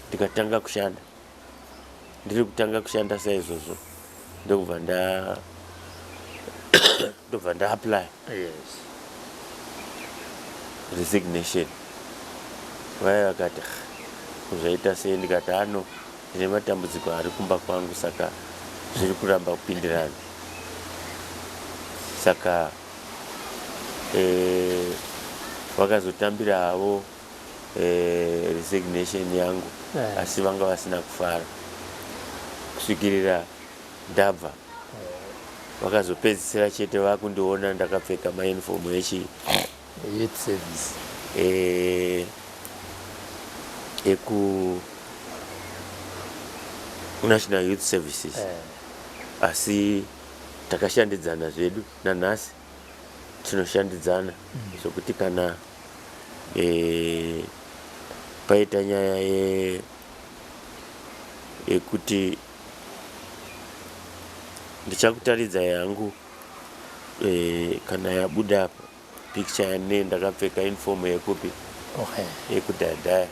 ndikatanga kushanda. Ndiri kutanga kushanda saizvozvo, ndobva ndaapply resignation. Vaya vakati, "Ah, zvaita sei?" Ndikati, "Ano, ndine matambudziko ari kumba kwangu, saka zviri kuramba kupindirana." Saka Vakazotambira havo resignation yangu, asi vanga vasina kufara kusvikirira ndabva. Vakazopedzisira chete vakundiona ndakapfeka mauniform echi youth service, eku National Youth Services. Asi takashandidzana zvedu, nanhasi tinoshandidzana, zvokuti kana paita nyaya yekuti ndichakutaridza yangu, kana yabuda apa picture yane ndakapfeka uniform yekupi, yekudhadhaya.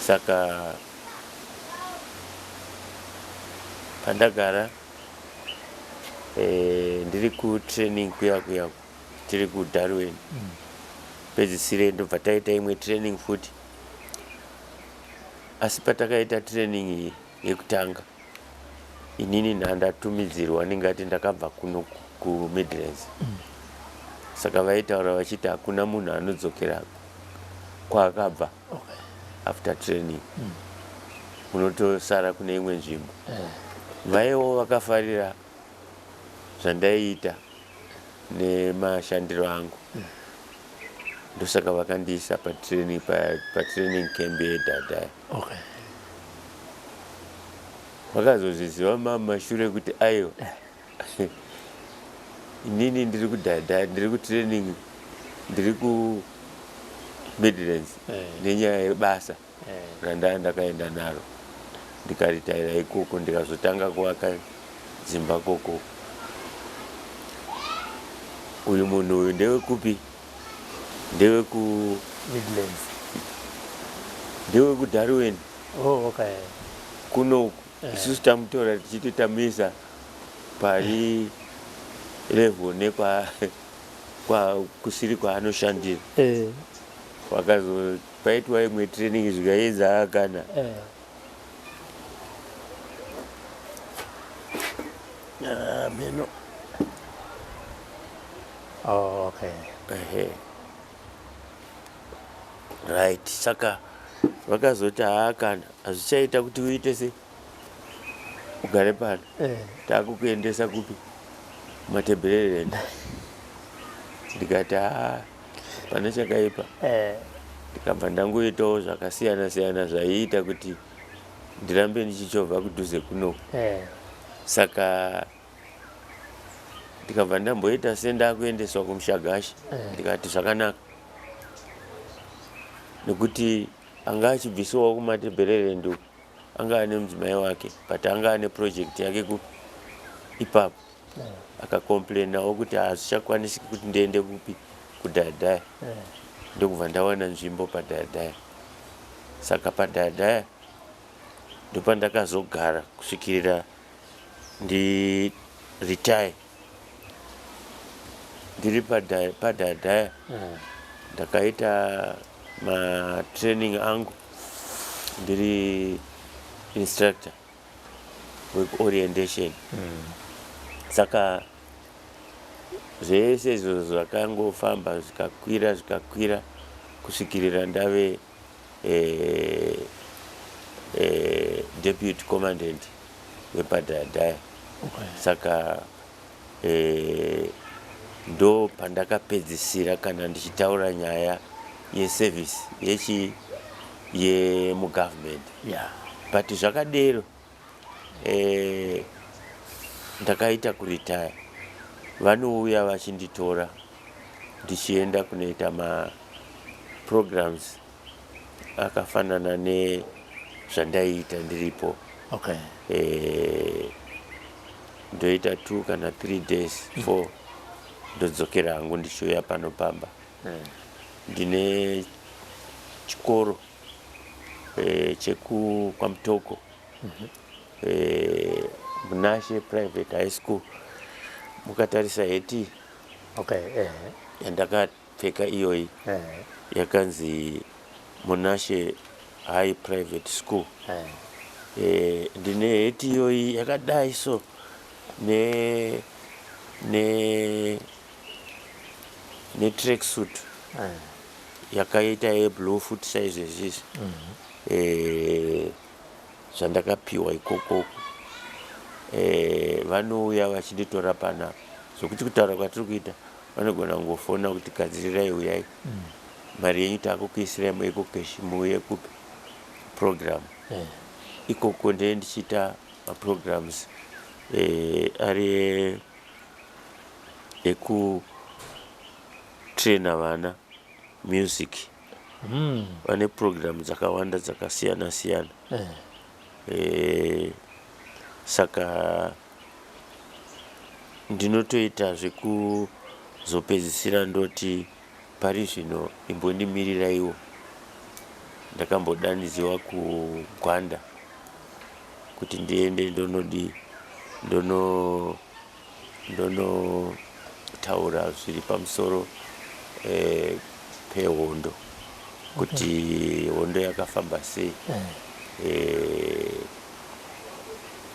Saka pandagara ndiri kutraining kuya kuya, tiri kuDarwin, pedzisire ndobva taita imwe training futi. Asi patakaita training iyi yekutanga, inini ndandatumidzirwa, ndingati ndakabva kuno kuMidlands, saka vaitaura vachiti hakuna munhu anodzokera kwaakabva after training, unotosara kune imwe nzvimbo. Vaiwo vakafarira zvandaiita nemashandiro angu, ndosaka vakandiisa patraining, patraining camp yeDhadhaya. Vakazozviziva mamashure kuti aiwa, inini ndiri kudhadha, ndiri kutraining, ndiri kuMidlands nenyaya yebasa randaa ndakaenda naro, ndikaritaira ikoko, ndikazotanga kuvaka dzimba koko. Uyu munhu uyu ndewekupi? Ndeweku Midlands. NdewekuDarwin. Oh, okay. Kunoku isusu tamutora tichiti tamuisa pari level nekwa kwa kusiri kwaanoshandira. Wakazopaitwa imwe training, zvikaedza akana. Ah, mheno. Oh, okay. Ehe, right. Saka vakazoti haa, kana hazvichaita kuti uite se ugare pano, takukuendesa kupi? Matebhererenda. Ndikati haa, pane chakaipa. Ndikabva ndangoitawo zvakasiyana siyana zvaiita kuti ndirambe ndichichovha kudhuze kunoku. Saka ndikabva ndamboita sendakuendeswa kuMushagashi. Ndikati zvakanaka, nekuti anga achibvisiwawo kuMatebhererendi uku, anga ane mudzimai wake, but anga ane project yake kupi ipapo. Akacomplainawo kuti hazvichakwanisiki kuti ndiende kupi, kuDhadhaya. Ndokubva ndawana nzvimbo paDhadhaya. Saka paDhadhaya ndopandakazogara kusvikirira ndiretire. Ndiri paDhadhaya ndakaita matraining angu, ndiri instructor wekuorientation. Saka zvese izvozvo zvakangofamba, zvikakwira, zvikakwira kusvikirira ndave deputy commandant wepaDhadhaya. Saka ndo pandakapedzisira kana ndichitaura nyaya yeservice yechi yemugovernment. But zvakadero, ndakaita kuretire, vanouya vachinditora ndichienda kunoita maprograms akafanana nezvandaiita ndiripo. Ndoita 2 kana 3 days, 4, ndodzokera hangu ndichiuya pano pamba. Ndine chikoro chekukwamutoko, Munashe Private High School. Mukatarisa heti yandakapfeka iyoyi, yakanzi Munashe High Private School. Ndine heti iyoyi yakadai so ne Netrack suit yakaita yeblue futi saizvezvi izvi. Zvandakapiwa ikokoko, vanouya vachinditora panapa, zvokuti kutaura kwatiri kuita vanogona kungofona kuti gadzirirai, uyai, mari yenyu takukuisirai muEcoCash, muuye kupi program. Ikoko ndee ndichiita maprograms ari ekutraina vana music. Vane program dzakawanda dzakasiyana siyana. Saka ndinotoita zvekuzopedzisira ndoti pari zvino imbondimiriraiwo. Ndakambodanidziwa kuGwanda kuti ndiende ndonodi ndonotaura zviri pamusoro pehondo, kuti hondo yakafamba sei.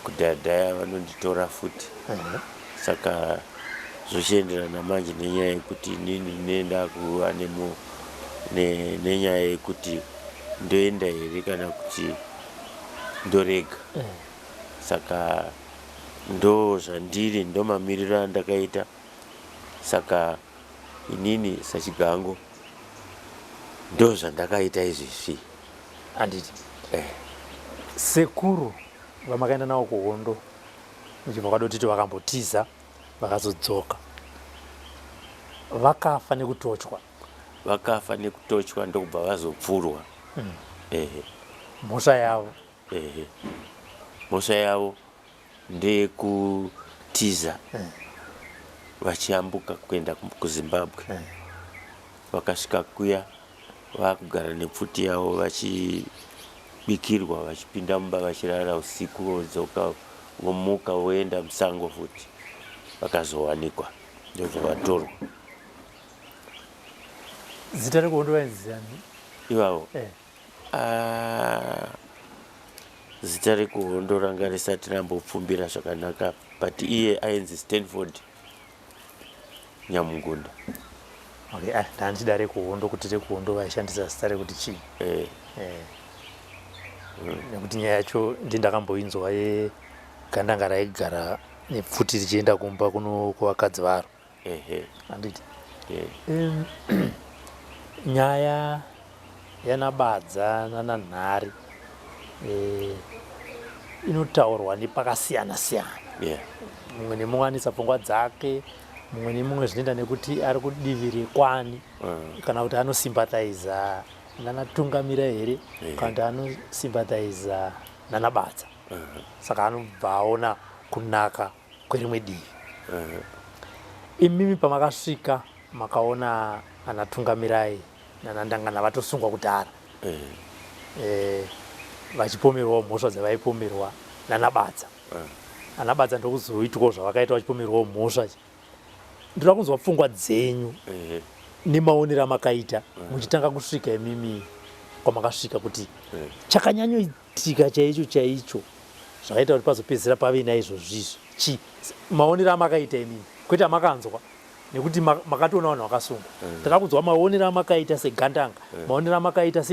Kudhaya vanonditora futi, saka zvochienderana manje nenyaya yekuti inini ndinoenda kuva nenyaya yekuti ndoenda here kana kuti ndorega. Saka ndo zvandiri, ndo mamiriro andakaita. Saka inini saChigango ndo zvandakaita izvezvi. Handiti sekuru vamakaenda navo kuhondo muchibva kwaDotito vakambotiza, vakazodzoka, vakafa nekutochwa? Vakafa nekutochwa, ndokubva vazopfurwa, ehe. Mhosva yavo? Ehe, mhosva yavo ndeyekutiza vachiyambuka kuenda kuZimbabwe. Vakasvika kuya vakugara nepfuti yavo, vachibikirwa, vachipinda mumba vachirara usiku, vodzoka, vomuka, voenda musango futi. Vakazowanikwa, ndobva vatorwa. Zita rekuhondo vainzi ani? Ivavo? Ah, zita rekuhondo ranga risati rambopfumbira zvakanaka, but iye ainzi Stanford Nyamungunda. Okay, ah, ndandichida rekuhondo, kuti rekuhondo vaishandisa zita rekuti chii? Nekuti nyaya yacho ndindakamboinzwa yegandanga raigara nepfuti richienda kumba kuno kuvakadzi varo. Handiti? Nyaya yanaBadza nanaNhari inotaurwa nepakasiyana siyana. Mumwe nemumwe anoisa pfungwa dzake, mumwe nemumwe zvinoenda nekuti ari kudivi rekwani, kana kuti anosympathaiza nanaTungamira here, kana kuti anosympathaiza nanaBadza. Saka anobva aona kunaka kwerimwe divi. Imimi pamakasvika makaona anaTungamirai nanaNdangana vatosungwa kudhara, vachipomerwawo mhosva dzavaipomerwa nanaBadza. AnaBadza ndokuzoitwawo zvavakaita vachipomerwawo mhosva. Ndoda kunzwa pfungwa dzenyu nemaonero amakaita muchitanga kusvika imimi kwamakasvika, kuti chakanyanyoitika chaicho chaicho zvakaita kuti pazopedzisira pave naizvozvizvi chi, maonero amakaita imimi, kwete amakanzwa, nekuti makatoona vanhu vakasungwa. Tada kunzwa maonero amakaita segandanga, maonero amakaita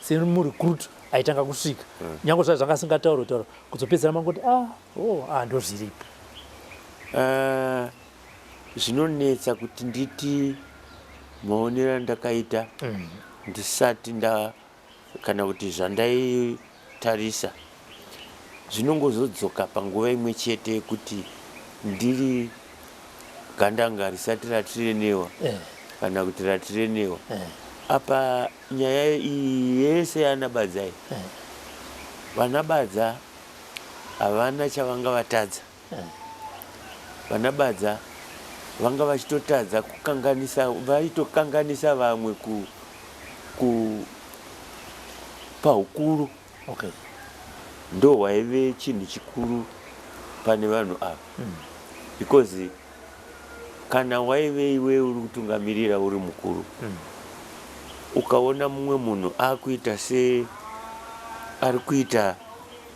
semurecruit aitanga kusvika, nyange zvai zvanga asingatauri taura, kuzopedzisira mangoti, ah, oh, ah, ndozviripo. Zvinonetsa kuti nditi maonero andakaita ndisati nda kana kuti zvandaitarisa zvinongozodzoka panguva imwe chete yekuti ndiri gandanga risati ratirenewa kana kuti ratirenewa. Apa nyaya iyi yese yanaBadza iyi, vanaBadza havana chavanga vatadza. VanaBadza vanga vachitotadza kukanganisa, vaitokanganisa vamwe ku paukuru. Ndo hwaive chinhu chikuru pane vanhu ava, because kana waive iwe uri kutungamirira, uri mukuru, ukaona mumwe munhu akuita se ari kuita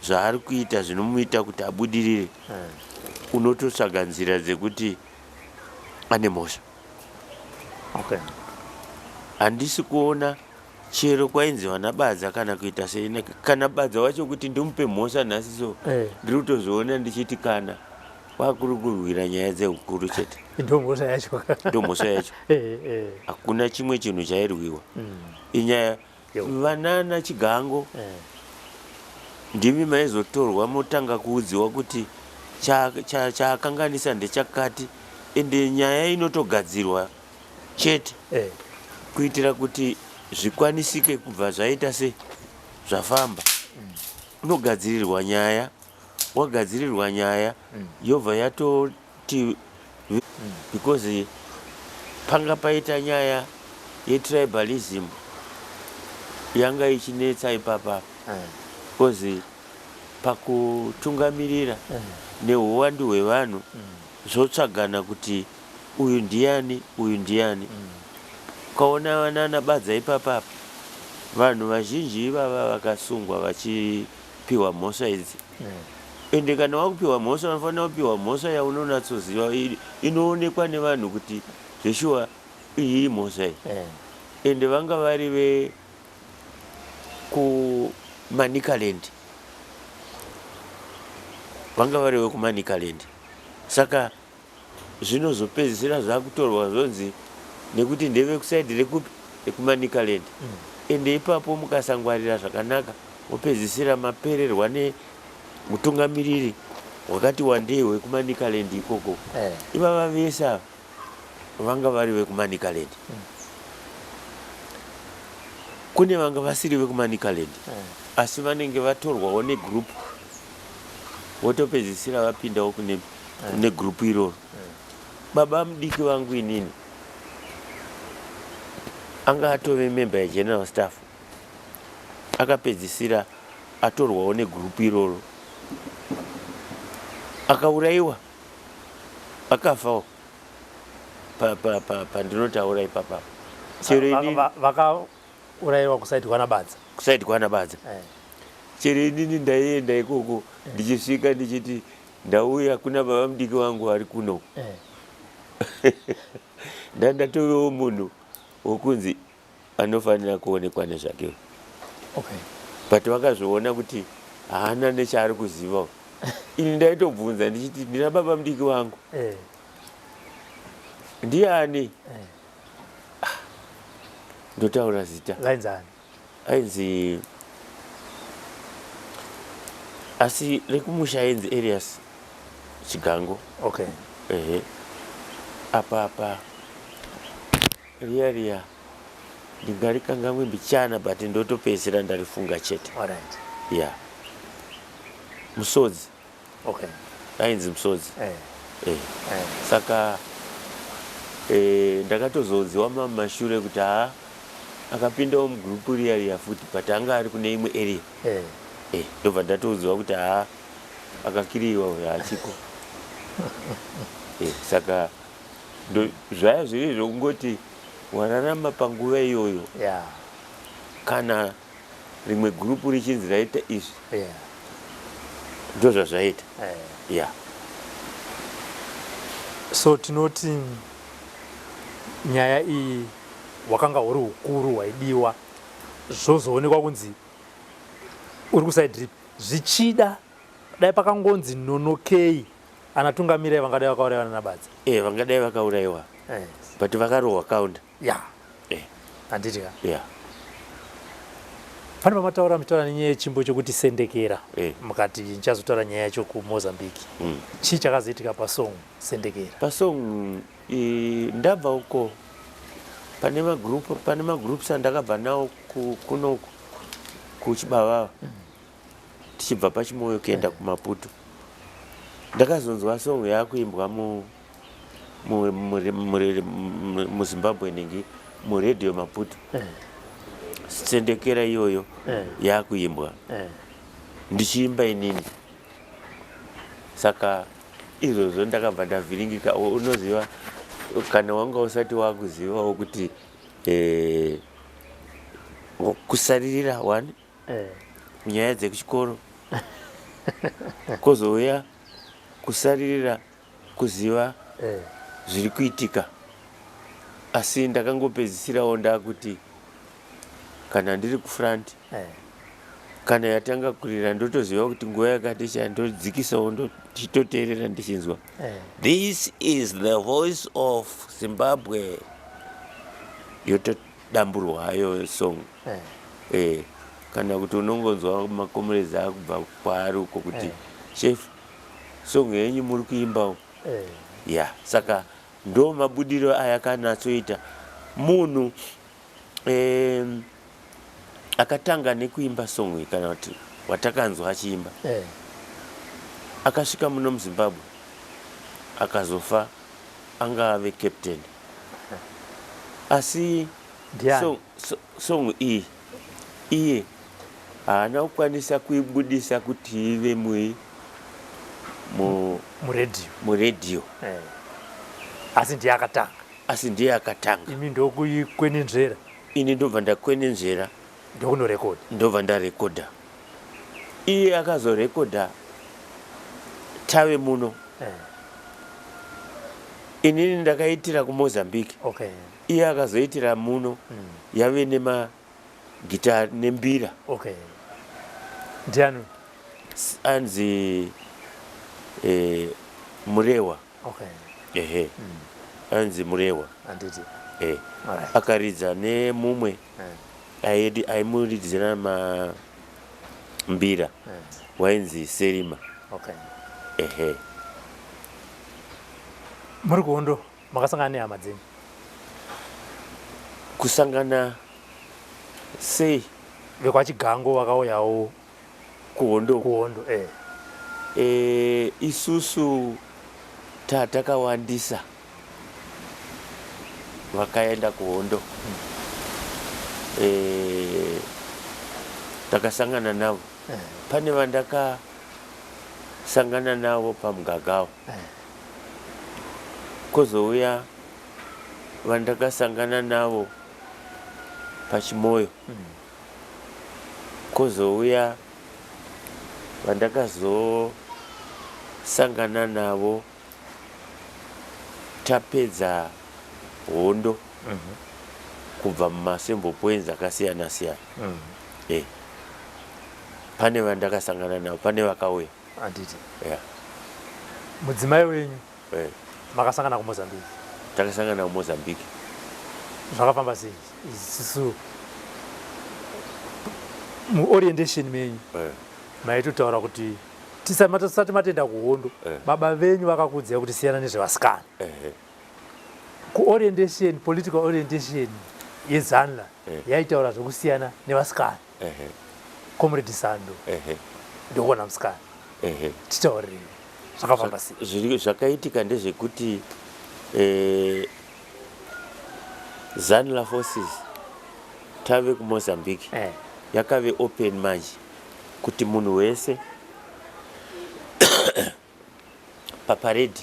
zvaari kuita zvinomuita kuti abudirire, unototsvaga nzira dzekuti ane mhosva. Okay. Handisi kuona chero kwainzi vana Badza kana kuita sei, kana Badza wacho kuti ndimupe mhosva nhasi so ndiri kutozviona ndichiti kana kwakuri kurwira nyaya dzeukuru chete. Ndo mhosva yacho. Ndo mhosva yacho. Hakuna chimwe chinhu chairwiwa. Inyaya vanana Chigango ndimi maizotorwa motanga kuudziwa kuti chaakanganisa ndechakati, ende nyaya inotogadzirwa chete kuitira kuti zvikwanisike kubva zvaita se zvafamba. Unogadzirirwa nyaya, wagadzirirwa nyaya yobva yatoti because panga paita nyaya yetribalism yanga ichinetsa ipapa, because pakutungamirira neuwandu hwevanhu zvotsvagana kuti uyu ndiani, uyu ndiani. Ukaona vanana Badza ipapapa, vanhu vazhinji ivava vakasungwa vachipiwa mhosva idzi. Ende kana wakupiwa mhosva, unofanira kupiwa mhosva yaunonatsoziva inoonekwa nevanhu kuti zveshuwa iyi imhosva iyi. Ende vanga vari ve kuManicaland, vanga vari vekuManicaland, saka zvinozopedzisira zvakutorwa zvonzi nekuti ndevekusaidi rekupi, rekuManicaland. Ende ipapo mukasangwarira zvakanaka mopedzisira mapererwa nemutungamiriri wakati wandei wekuManicaland ikoko. Ivava vese ava vanga vari vekuManicaland. Kune vanga vasiri vekuManicaland, asi vanenge vatorwawo negroup, votopedzisira vapindawo kune negroup iroro. Baba mudiki vangu inini anga atove member yegeneral staff, akapedzisira atorwawo negroup iroro, akaurayiwa, akafawo pandinotaura ipapa. Chero inini Vakaurayiwa kusaidi kwana Badza. Kusaidi kwana Badza. Chero inini ndaienda ikoko, ndichisvika ndichiti ndauya kuna baba mudiki wangu ari kuno, ndandatovewo munhu wokunzi anofanira kuonekwa nezvake, but vakazviona kuti haana nechaari kuziva. Ini ndaitobvunza ndichiti ndina baba mudiki wangu ndiani? Ndotaura zita. Vainzani? Ainzi, asi rekumusha ainzi Elias Chigango. Ehe, apa riya riya ndingarikangamwe mbichana, but ndotopedzisira ndarifunga chete. Ya, Musodzi. Ainzi Musodzi. Saka ndakatozodziwa mamashure kuti haa, akapindawo mugrupu riya riya futi, but anga ari kune imwe area. Ndobva ndatoudziwa kuti haa, akakiriwa uyo, haachiko. Saka zvaya zviri zvokungoti wararama panguva iyoyo, kana rimwe gurupu richinzi raita izvi, ndo zvazvaita. Ya. So tinoti nyaya iyi hwakanga huri ukuru hwaidiwa, zvozoonekwa kunzi uri kusaidi ripi. Zvichida dai pakangonzi nonokei anatungamirai, vangadai vakaurayiwa nanaBadza. Vangadai vakaurayiwa, but vakarohwa counter. Handiti ka? Ya. Pane pamataura muchitaura nenyaya yechimbo chokuti Sendekera, mukati ndichazotaura nyaya yacho kuMozambique. Chii chakazoitika pasong Sendekera? Pasong ndabva uko pane magroup, pane magroups andakabva nawo kunoku kuChibavava, tichibva paChimoyo kuenda kuMaputo. Ndakazonzwa song yakuimbwa muZimbabwe ningi muredhiyo Maputo, Sendekera iyoyo yakuimbwa, ndichiimba inini. Saka izvozvo ndakabva ndavhiringika. Unoziva kana wanga usati wakuzivawo kuti kusaririra one nyaya dzekuchikoro, kozouya kusaririra kuziva zviri kuitika. Asi ndakangopedzisirawo ndakuti kana ndiri kufront kana yatanga kurira ndotoziva kuti nguva yakati cha ndodzikisawo ndochitoteerera ndichinzwa this is the voice of Zimbabwe yotodamburwa hayo song. Kana kuti unongonzwa makomerezi akubva kwaari uko kuti chef, song yenyu muri kuimbawo. Ya, saka ndo mabudiro ayakanatsoita. Munhu akatanga nekuimba song iyi, kana kuti watakanzwa achiimba, akasvika muno muZimbabwe akazofa anga ave captain, asi Ndiani? Song iyi iye haana kukwanisa kuibudisa kuti ive muredhiyo. Muredhiyo. Asi ndiye akatanga. Asi ndiye akatanga. Imi ndokuikwenenzvera. Ini ndobva ndakwenenzvera. Ndokunorekodha. Ndobva ndarekodha. Iye akazorekodha tave muno. Inini ndakaitira kuMozambique. Iye akazoitira muno yave nemagita nembira. Okay, ndiani? Anzi Murewa. Ehe, anzi Murewa. Handiti. Akaridza nemumwe aimuridzira mambira wainzi Serima. Ehe. Muri kuhondo makasangana nehama dzenyu? Kusangana sei? VekwaChigango vakauyawo. Kuhondo? Kuhondo. Isusu tatakawandisa vakaenda kuhondo. Takasangana navo. Pane vandakasangana navo paMugagao. Kozouya vandakasangana navo paChimoyo. Kozouya vandakazosangana navo tapedza hondo kubva mumasembo points akasiyana siyana. Pane vandakasangana navo, pane vakauya. Handiti. Yeah. Mudzimai wenyu makasangana kuMozambique? Takasangana kuMozambique. Zvakafamba sei? Isisu muorientation menyu maitotaura kuti tisati matenda kuhondo, baba venyu vakakuudzai kuti siyana nezvevasikana. Kuorientation, political orientation yeZANLA yaitaura zvekusiyana nevasikana. Comrade Sando ndokuona musikana. Titaurirei, zvakafamba sei? Zvakaitika ndezvekuti ZANLA forces tave kuMozambique yakave open manje kuti munhu wese paparedi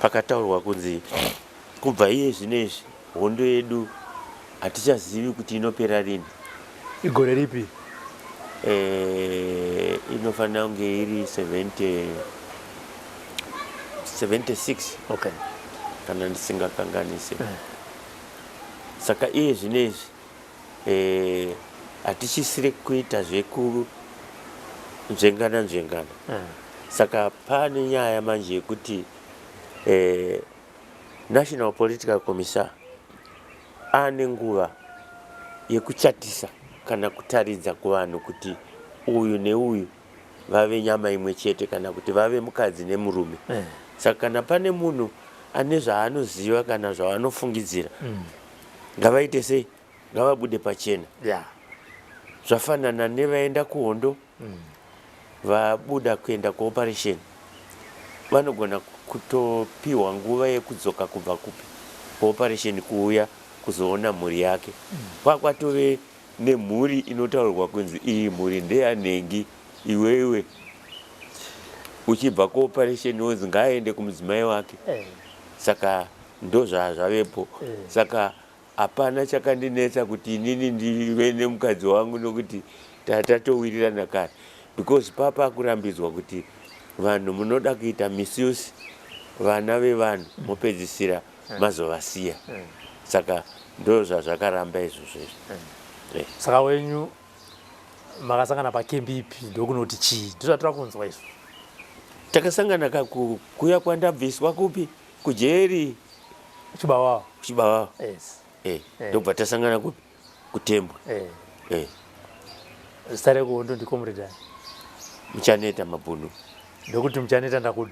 pakataurwa kunzi kubva iye zvinezvi hondo yedu hatichazivi kuti inopera rini. Igore ripi? Inofanira kunge iri 70 76 kana ndisingakanganise. Saka iye zvinezvi hatichisiri kuita zvekunzvengana nzvengana. Saka pane nyaya manje yekuti National Political Commissar ane nguva yekuchatisa kana kutaridza kuvanhu kuti uyu neuyu vave nyama imwe chete, kana kuti vave mukadzi nemurume. Saka kana pane munhu ane zvaanoziva kana zvaanofungidzira, ngavaite sei? Ngavabude pachena. Zvafanana nevaenda kuhondo, vabuda kuenda kuoperation, vanogona kutopiwa nguva yekudzoka kubva kupi, kuoperation, kuuya kuzoona mhuri yake. Kwakwatove nemhuri inotaurwa kunzi iyi mhuri ndeyanhengi. Iwewe uchibva kuoperation wonzi ngaaende kumudzimai wake. Saka ndozvazvavepo. Saka hapana chakandinetsa kuti inini ndive nemukadzi wangu, nokuti tatowirirana kare, because papa kurambidzwa kuti vanhu munoda kuita misuse vana vevanhu, mopedzisira mazovasiya. Saka ndo zvazvakaramba izvozvo izvi. Saka wenyu makasangana pakembi ipi, ndokunoti chii? Ndozvatora kunzwa izvo. Takasangana kakuya kwandabviswa kupi, kujeri. Chibawawa. Kuchibawawa. Yes. Ndobva tasangana kupi, kuTembwe. Zita rekuhondo ndicomrade ani? Muchaneta Mabhunu. Ndokuti Muchaneta ndakuda.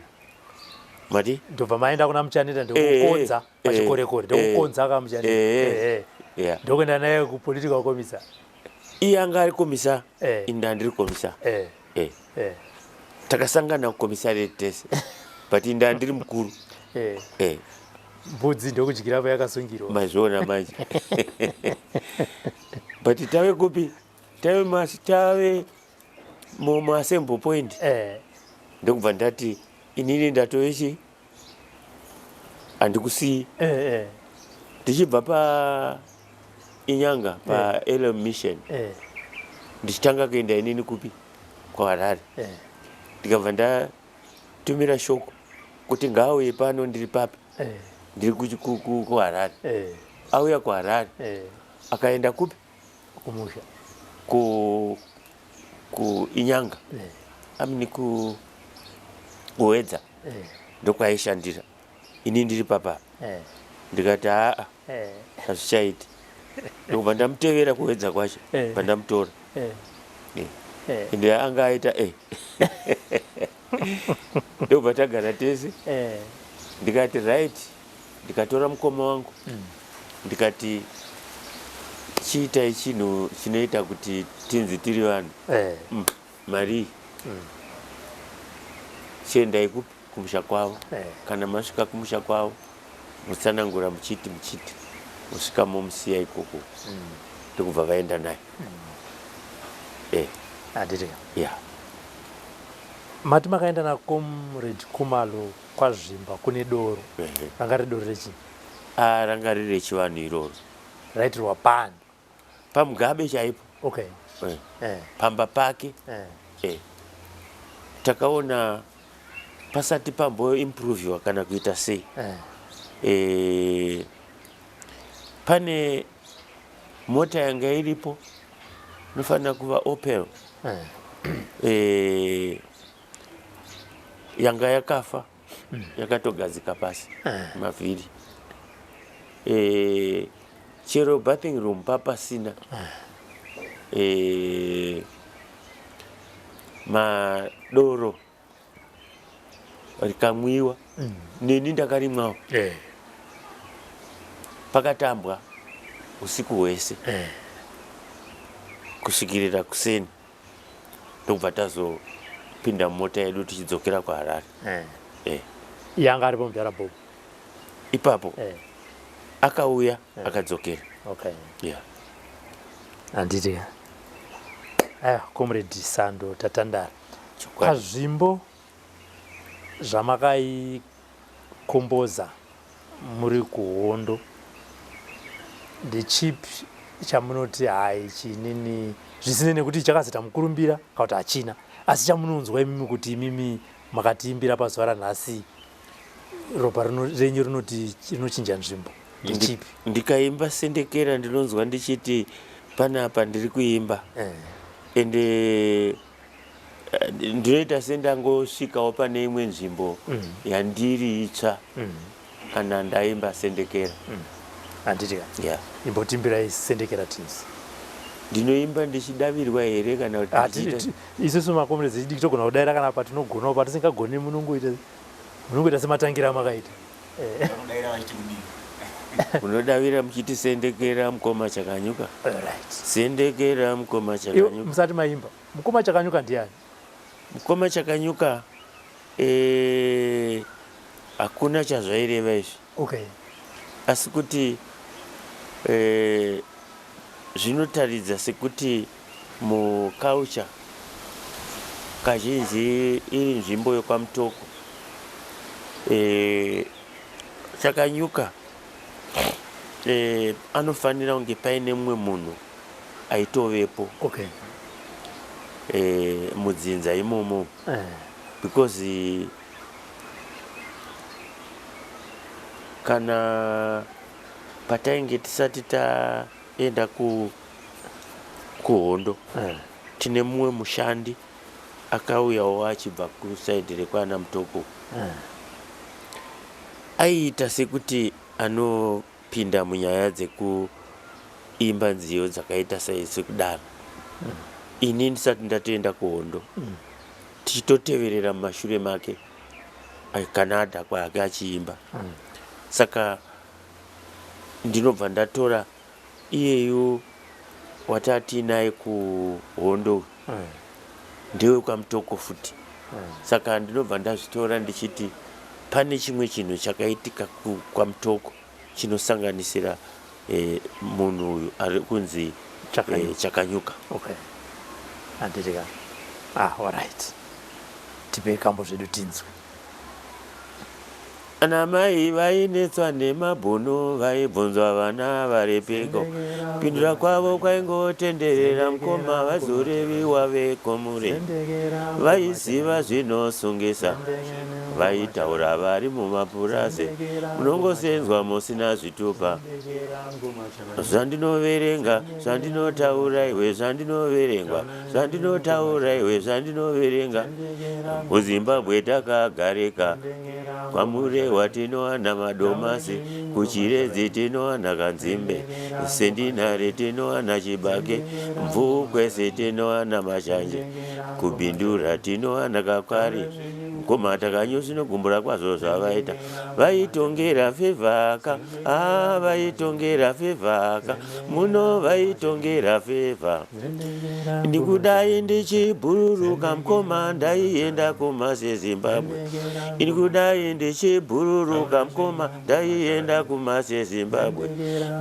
Mati? Ndobva maenda kuna Muchaneta, ndokukonza pachikorekore, ndokukonza ka Muchaneta. Ndokuenda naye kupolitical commissar. Iye anga ari commissar, ini ndandiri commissar. Takasangana kucommissariat tese, but ini ndandiri mukuru. Mbudzi ndokudyirapo yakasungirwa. Mazviona manje. But tave kupi, tave muassembly point. Ndokubva ndati inini ndatove chi, handikusii. Ndichibva pa Inyanga, pa Elam Mission, ndichitanga kuenda inini kupi, kuHarare. Ndikabva ndatumira shoko kuti ngaauye pano, ndiri papi? Ndiri kuHarare. Auya kuHarare, akaenda kupi? Kumusha. Kuinyanga. Amini kuWedza. Ndokwaishandira, ini ndiri papa. Ndikati haa, hazvichaiti. Ndokubva ndamutevera kuWedza kwacho. Pandamutora, ende anga aita ndobva tagara tese. Ndikati right, ndikatora mukoma wangu, ndikati chiitai chinhu chinoita kuti tinzi tiri vanhu. Mari, chiendai kupi, kumusha kwavo. Kana masvika kumusha kwavo, mutsanangura muchiti muchiti, musvika momusiya ikoko. Ndokubva vaenda naye. Handiti? Ya. Mati makaenda nacomrade Kumalo kwaZvimba kune doro. Ranga riri doro rechii? Ah, ranga riri rechivanhu iroro. Raitirwa pani? PaMugabe chaipo. Pamba pake. Takaona pasati pamboimproviwa kana kuita sei. Pane mota yanga iripo, inofanira kuva Opel. Yanga yakafa, yakatogadzika pasi mavhiri. Chero bathing room papasina. Madoro rikamwiwa, neni ndakarimwawo. Pakatambwa usiku hwese kusvikirira kuseni, ndobva tazopinda mumota yedu tichidzokera kuHarare. Yanga aripo mudhara Bob? Ipapo. Akauya, akadzokera. Yeah. Handiti? Aya, Comrade Sando, tatandara. Chokwadi. Pazvimbo zvamakaikomboza muri kuhondo, ndechipi chamunoti hai, chinini, zvisinei nekuti chakazoita mukurumbira kana kuti hachina, asi chamunonzwa imimi kuti imimi makatiimbira pazuva ranhasi, ropa renyu rinoti rinochinja nzvimbo, ndechipi? Ndikaimba Sendekera, ndinonzwa ndichiti panapa ndiri kuimba, ende ndinoita sendangosvikawo pane imwe nzvimbo yandiri itsva kana ndaimba Sendekera. Handiti? Yeah. Imbotimbirai Sendekera tinzi. Ndinoimba ndichidavirwa here kana kuti ndichiita? Isusu macomrades echidiki togona kudaira kana patinogonawo, patisingagoni munongoita sematangira amakaita. Vanodaira vachiti kudii? Munodavira muchiti sendekera mukoma Chakanyuka. Right. Sendekera mukoma Iwo, Chakanyuka. Musati maimba, mukoma Chakanyuka ndiani? Mukoma Chakanyuka, hakuna chazvaireva izvi. Asi kuti zvinotaridza sekuti muculture kazhinji iri nzvimbo yekwaMutoko, Chakanyuka anofanira kunge paine mumwe munhu aitovepo mudzinza imomo, because kana Patainge tisati taenda kuhondo, tine mumwe mushandi akauyawo achibva kusaidhi rekwana Mutoko. Aiita sekuti anopinda munyaya dzekuimba nziyo dzakaita sekudaro. Ini ndisati ndatoenda kuhondo, tichitoteverera mumashure make kana adhakwa hake achiimba. Saka ndinobva ndatora iyeyu watatiinaye kuhondo, ndewekwamutoko futi. Saka ndinobva ndazvitora ndichiti pane chimwe chinhu chakaitika kwamutoko chinosanganisira munhu uyu ari kunzi Chakanyuka. Chakanyuka. Okay, handiti ka? Ah, alright, tipe kambo zvedu tinzwe. Ana mai vainetswa nemabhunu vaibvunzwa vana varipiko, pindura kwavo kwaingotenderera mukoma vazoreviwa vekomure. Vaiziva zvinosungisa, vaitaura vari mumapurazi, munongosenzwa musina zvitupa. Zvandinoverenga, zvandinotaura iwe, zvandinoverengwa, zvandinotaura iwe, zvandinoverenga. MuZimbabwe takagarika, kwaMurewa tinowana madomasi, kuChiredzi tinowana kanzimbe, Sendinare tinowana chibage, Mvukwese tinowana mashanje, kuBindura tinowana kakwari. Mukoma takanyosinogumbura kwazvo zvavaita. Vaitongera fevhaka, ah, vaitongera fevhaka, muno vaitongera fevha. Ndikudai ndichibhururuka mukoma ndaienda kumase Zimbabwe. Ndikudai ndichibhururuka mukoma ndaienda kumase Zimbabwe.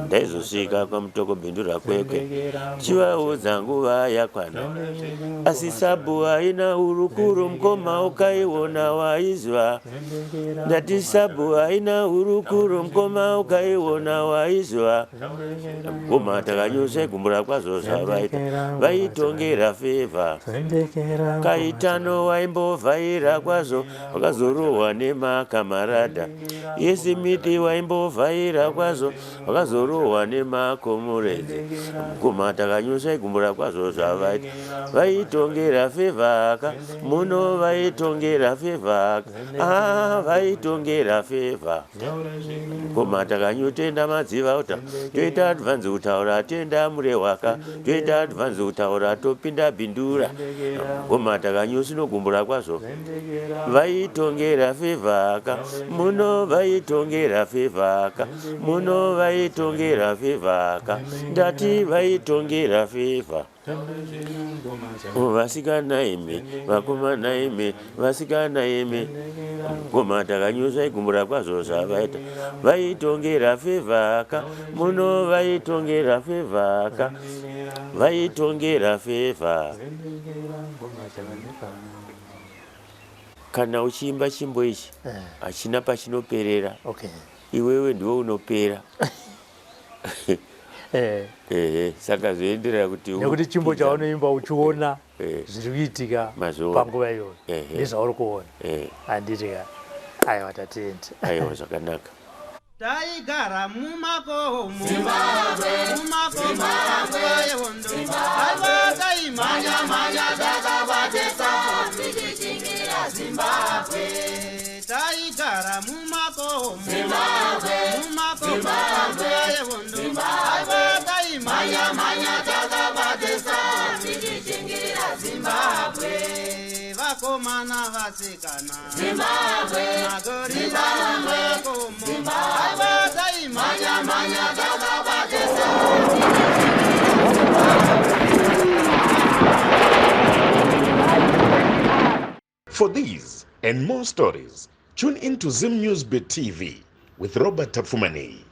Ndaizosvika kwaMutoko Bindura Kwekwe chivaudza nguva yakwana. Asi sabhu haina hurukuro mukoma ukaiona waizwa. Ndati sabhu haina hurukuro mukoma ukaiona waizwa. Mukoma takanyose gumbura kwazvo zvavaita. Vaitongera fevha. Kaitano waimbovhaira kwazvo wakazorohwa nemakamarada. Yesimiti waimbovhaira kwazvo wakazorohwa nemakomuredzi. Mukoma takanyose gumbura kwazvo zvavaita. Vaitongera fevhaka muno vaitongera fevhaka. Ah, vaitongera fevha. Mukoma takanyotenda madzivauta toita advance kutaura tenda murewaka toita advance kutaura topinda Bindura. Mukoma takanyosinogumbura kwazvo vaitongera fevhaka muno vaitongera fevhaka muno vaitongera fevhaka. Ndati vaitongera fevha. Vasikana imi, vakomana imi, vasikana imi, mukoma takanyusa igumbura kwazvo zvavaita. Vaitongera fevhaka muno vaitongera fevhaka, vaitongera fevha. Kana uchiimba chimbo ichi hachina pachinoperera. Iwewe ndiwe unopera. Ehe, saka zvoenderera kuti nekuti chimbo chaunoimba uchiona zviri kuitika panguva iyoyo ndezvauri kuona. Handiti ka? Aiwa, tatendi. Aiwa, zvakanaka. Taigara mumakomo, mumakomo nguva yehondo. Aiwa, taimhanya mhanya takabate tichichingira Zimbabwe. Taigara mumakomo, mumakomo nguva yehondo. Aiwa, taimhanya mhanya takabate tichichingira Zimbabwe. Vakomana, vasikana, Zimbabwe, magorila mumakomo. Aiwa, taimhanya mhanya takabate For these and more stories, tune in to Zim News Bit TV with Robert Tapfumaneyi.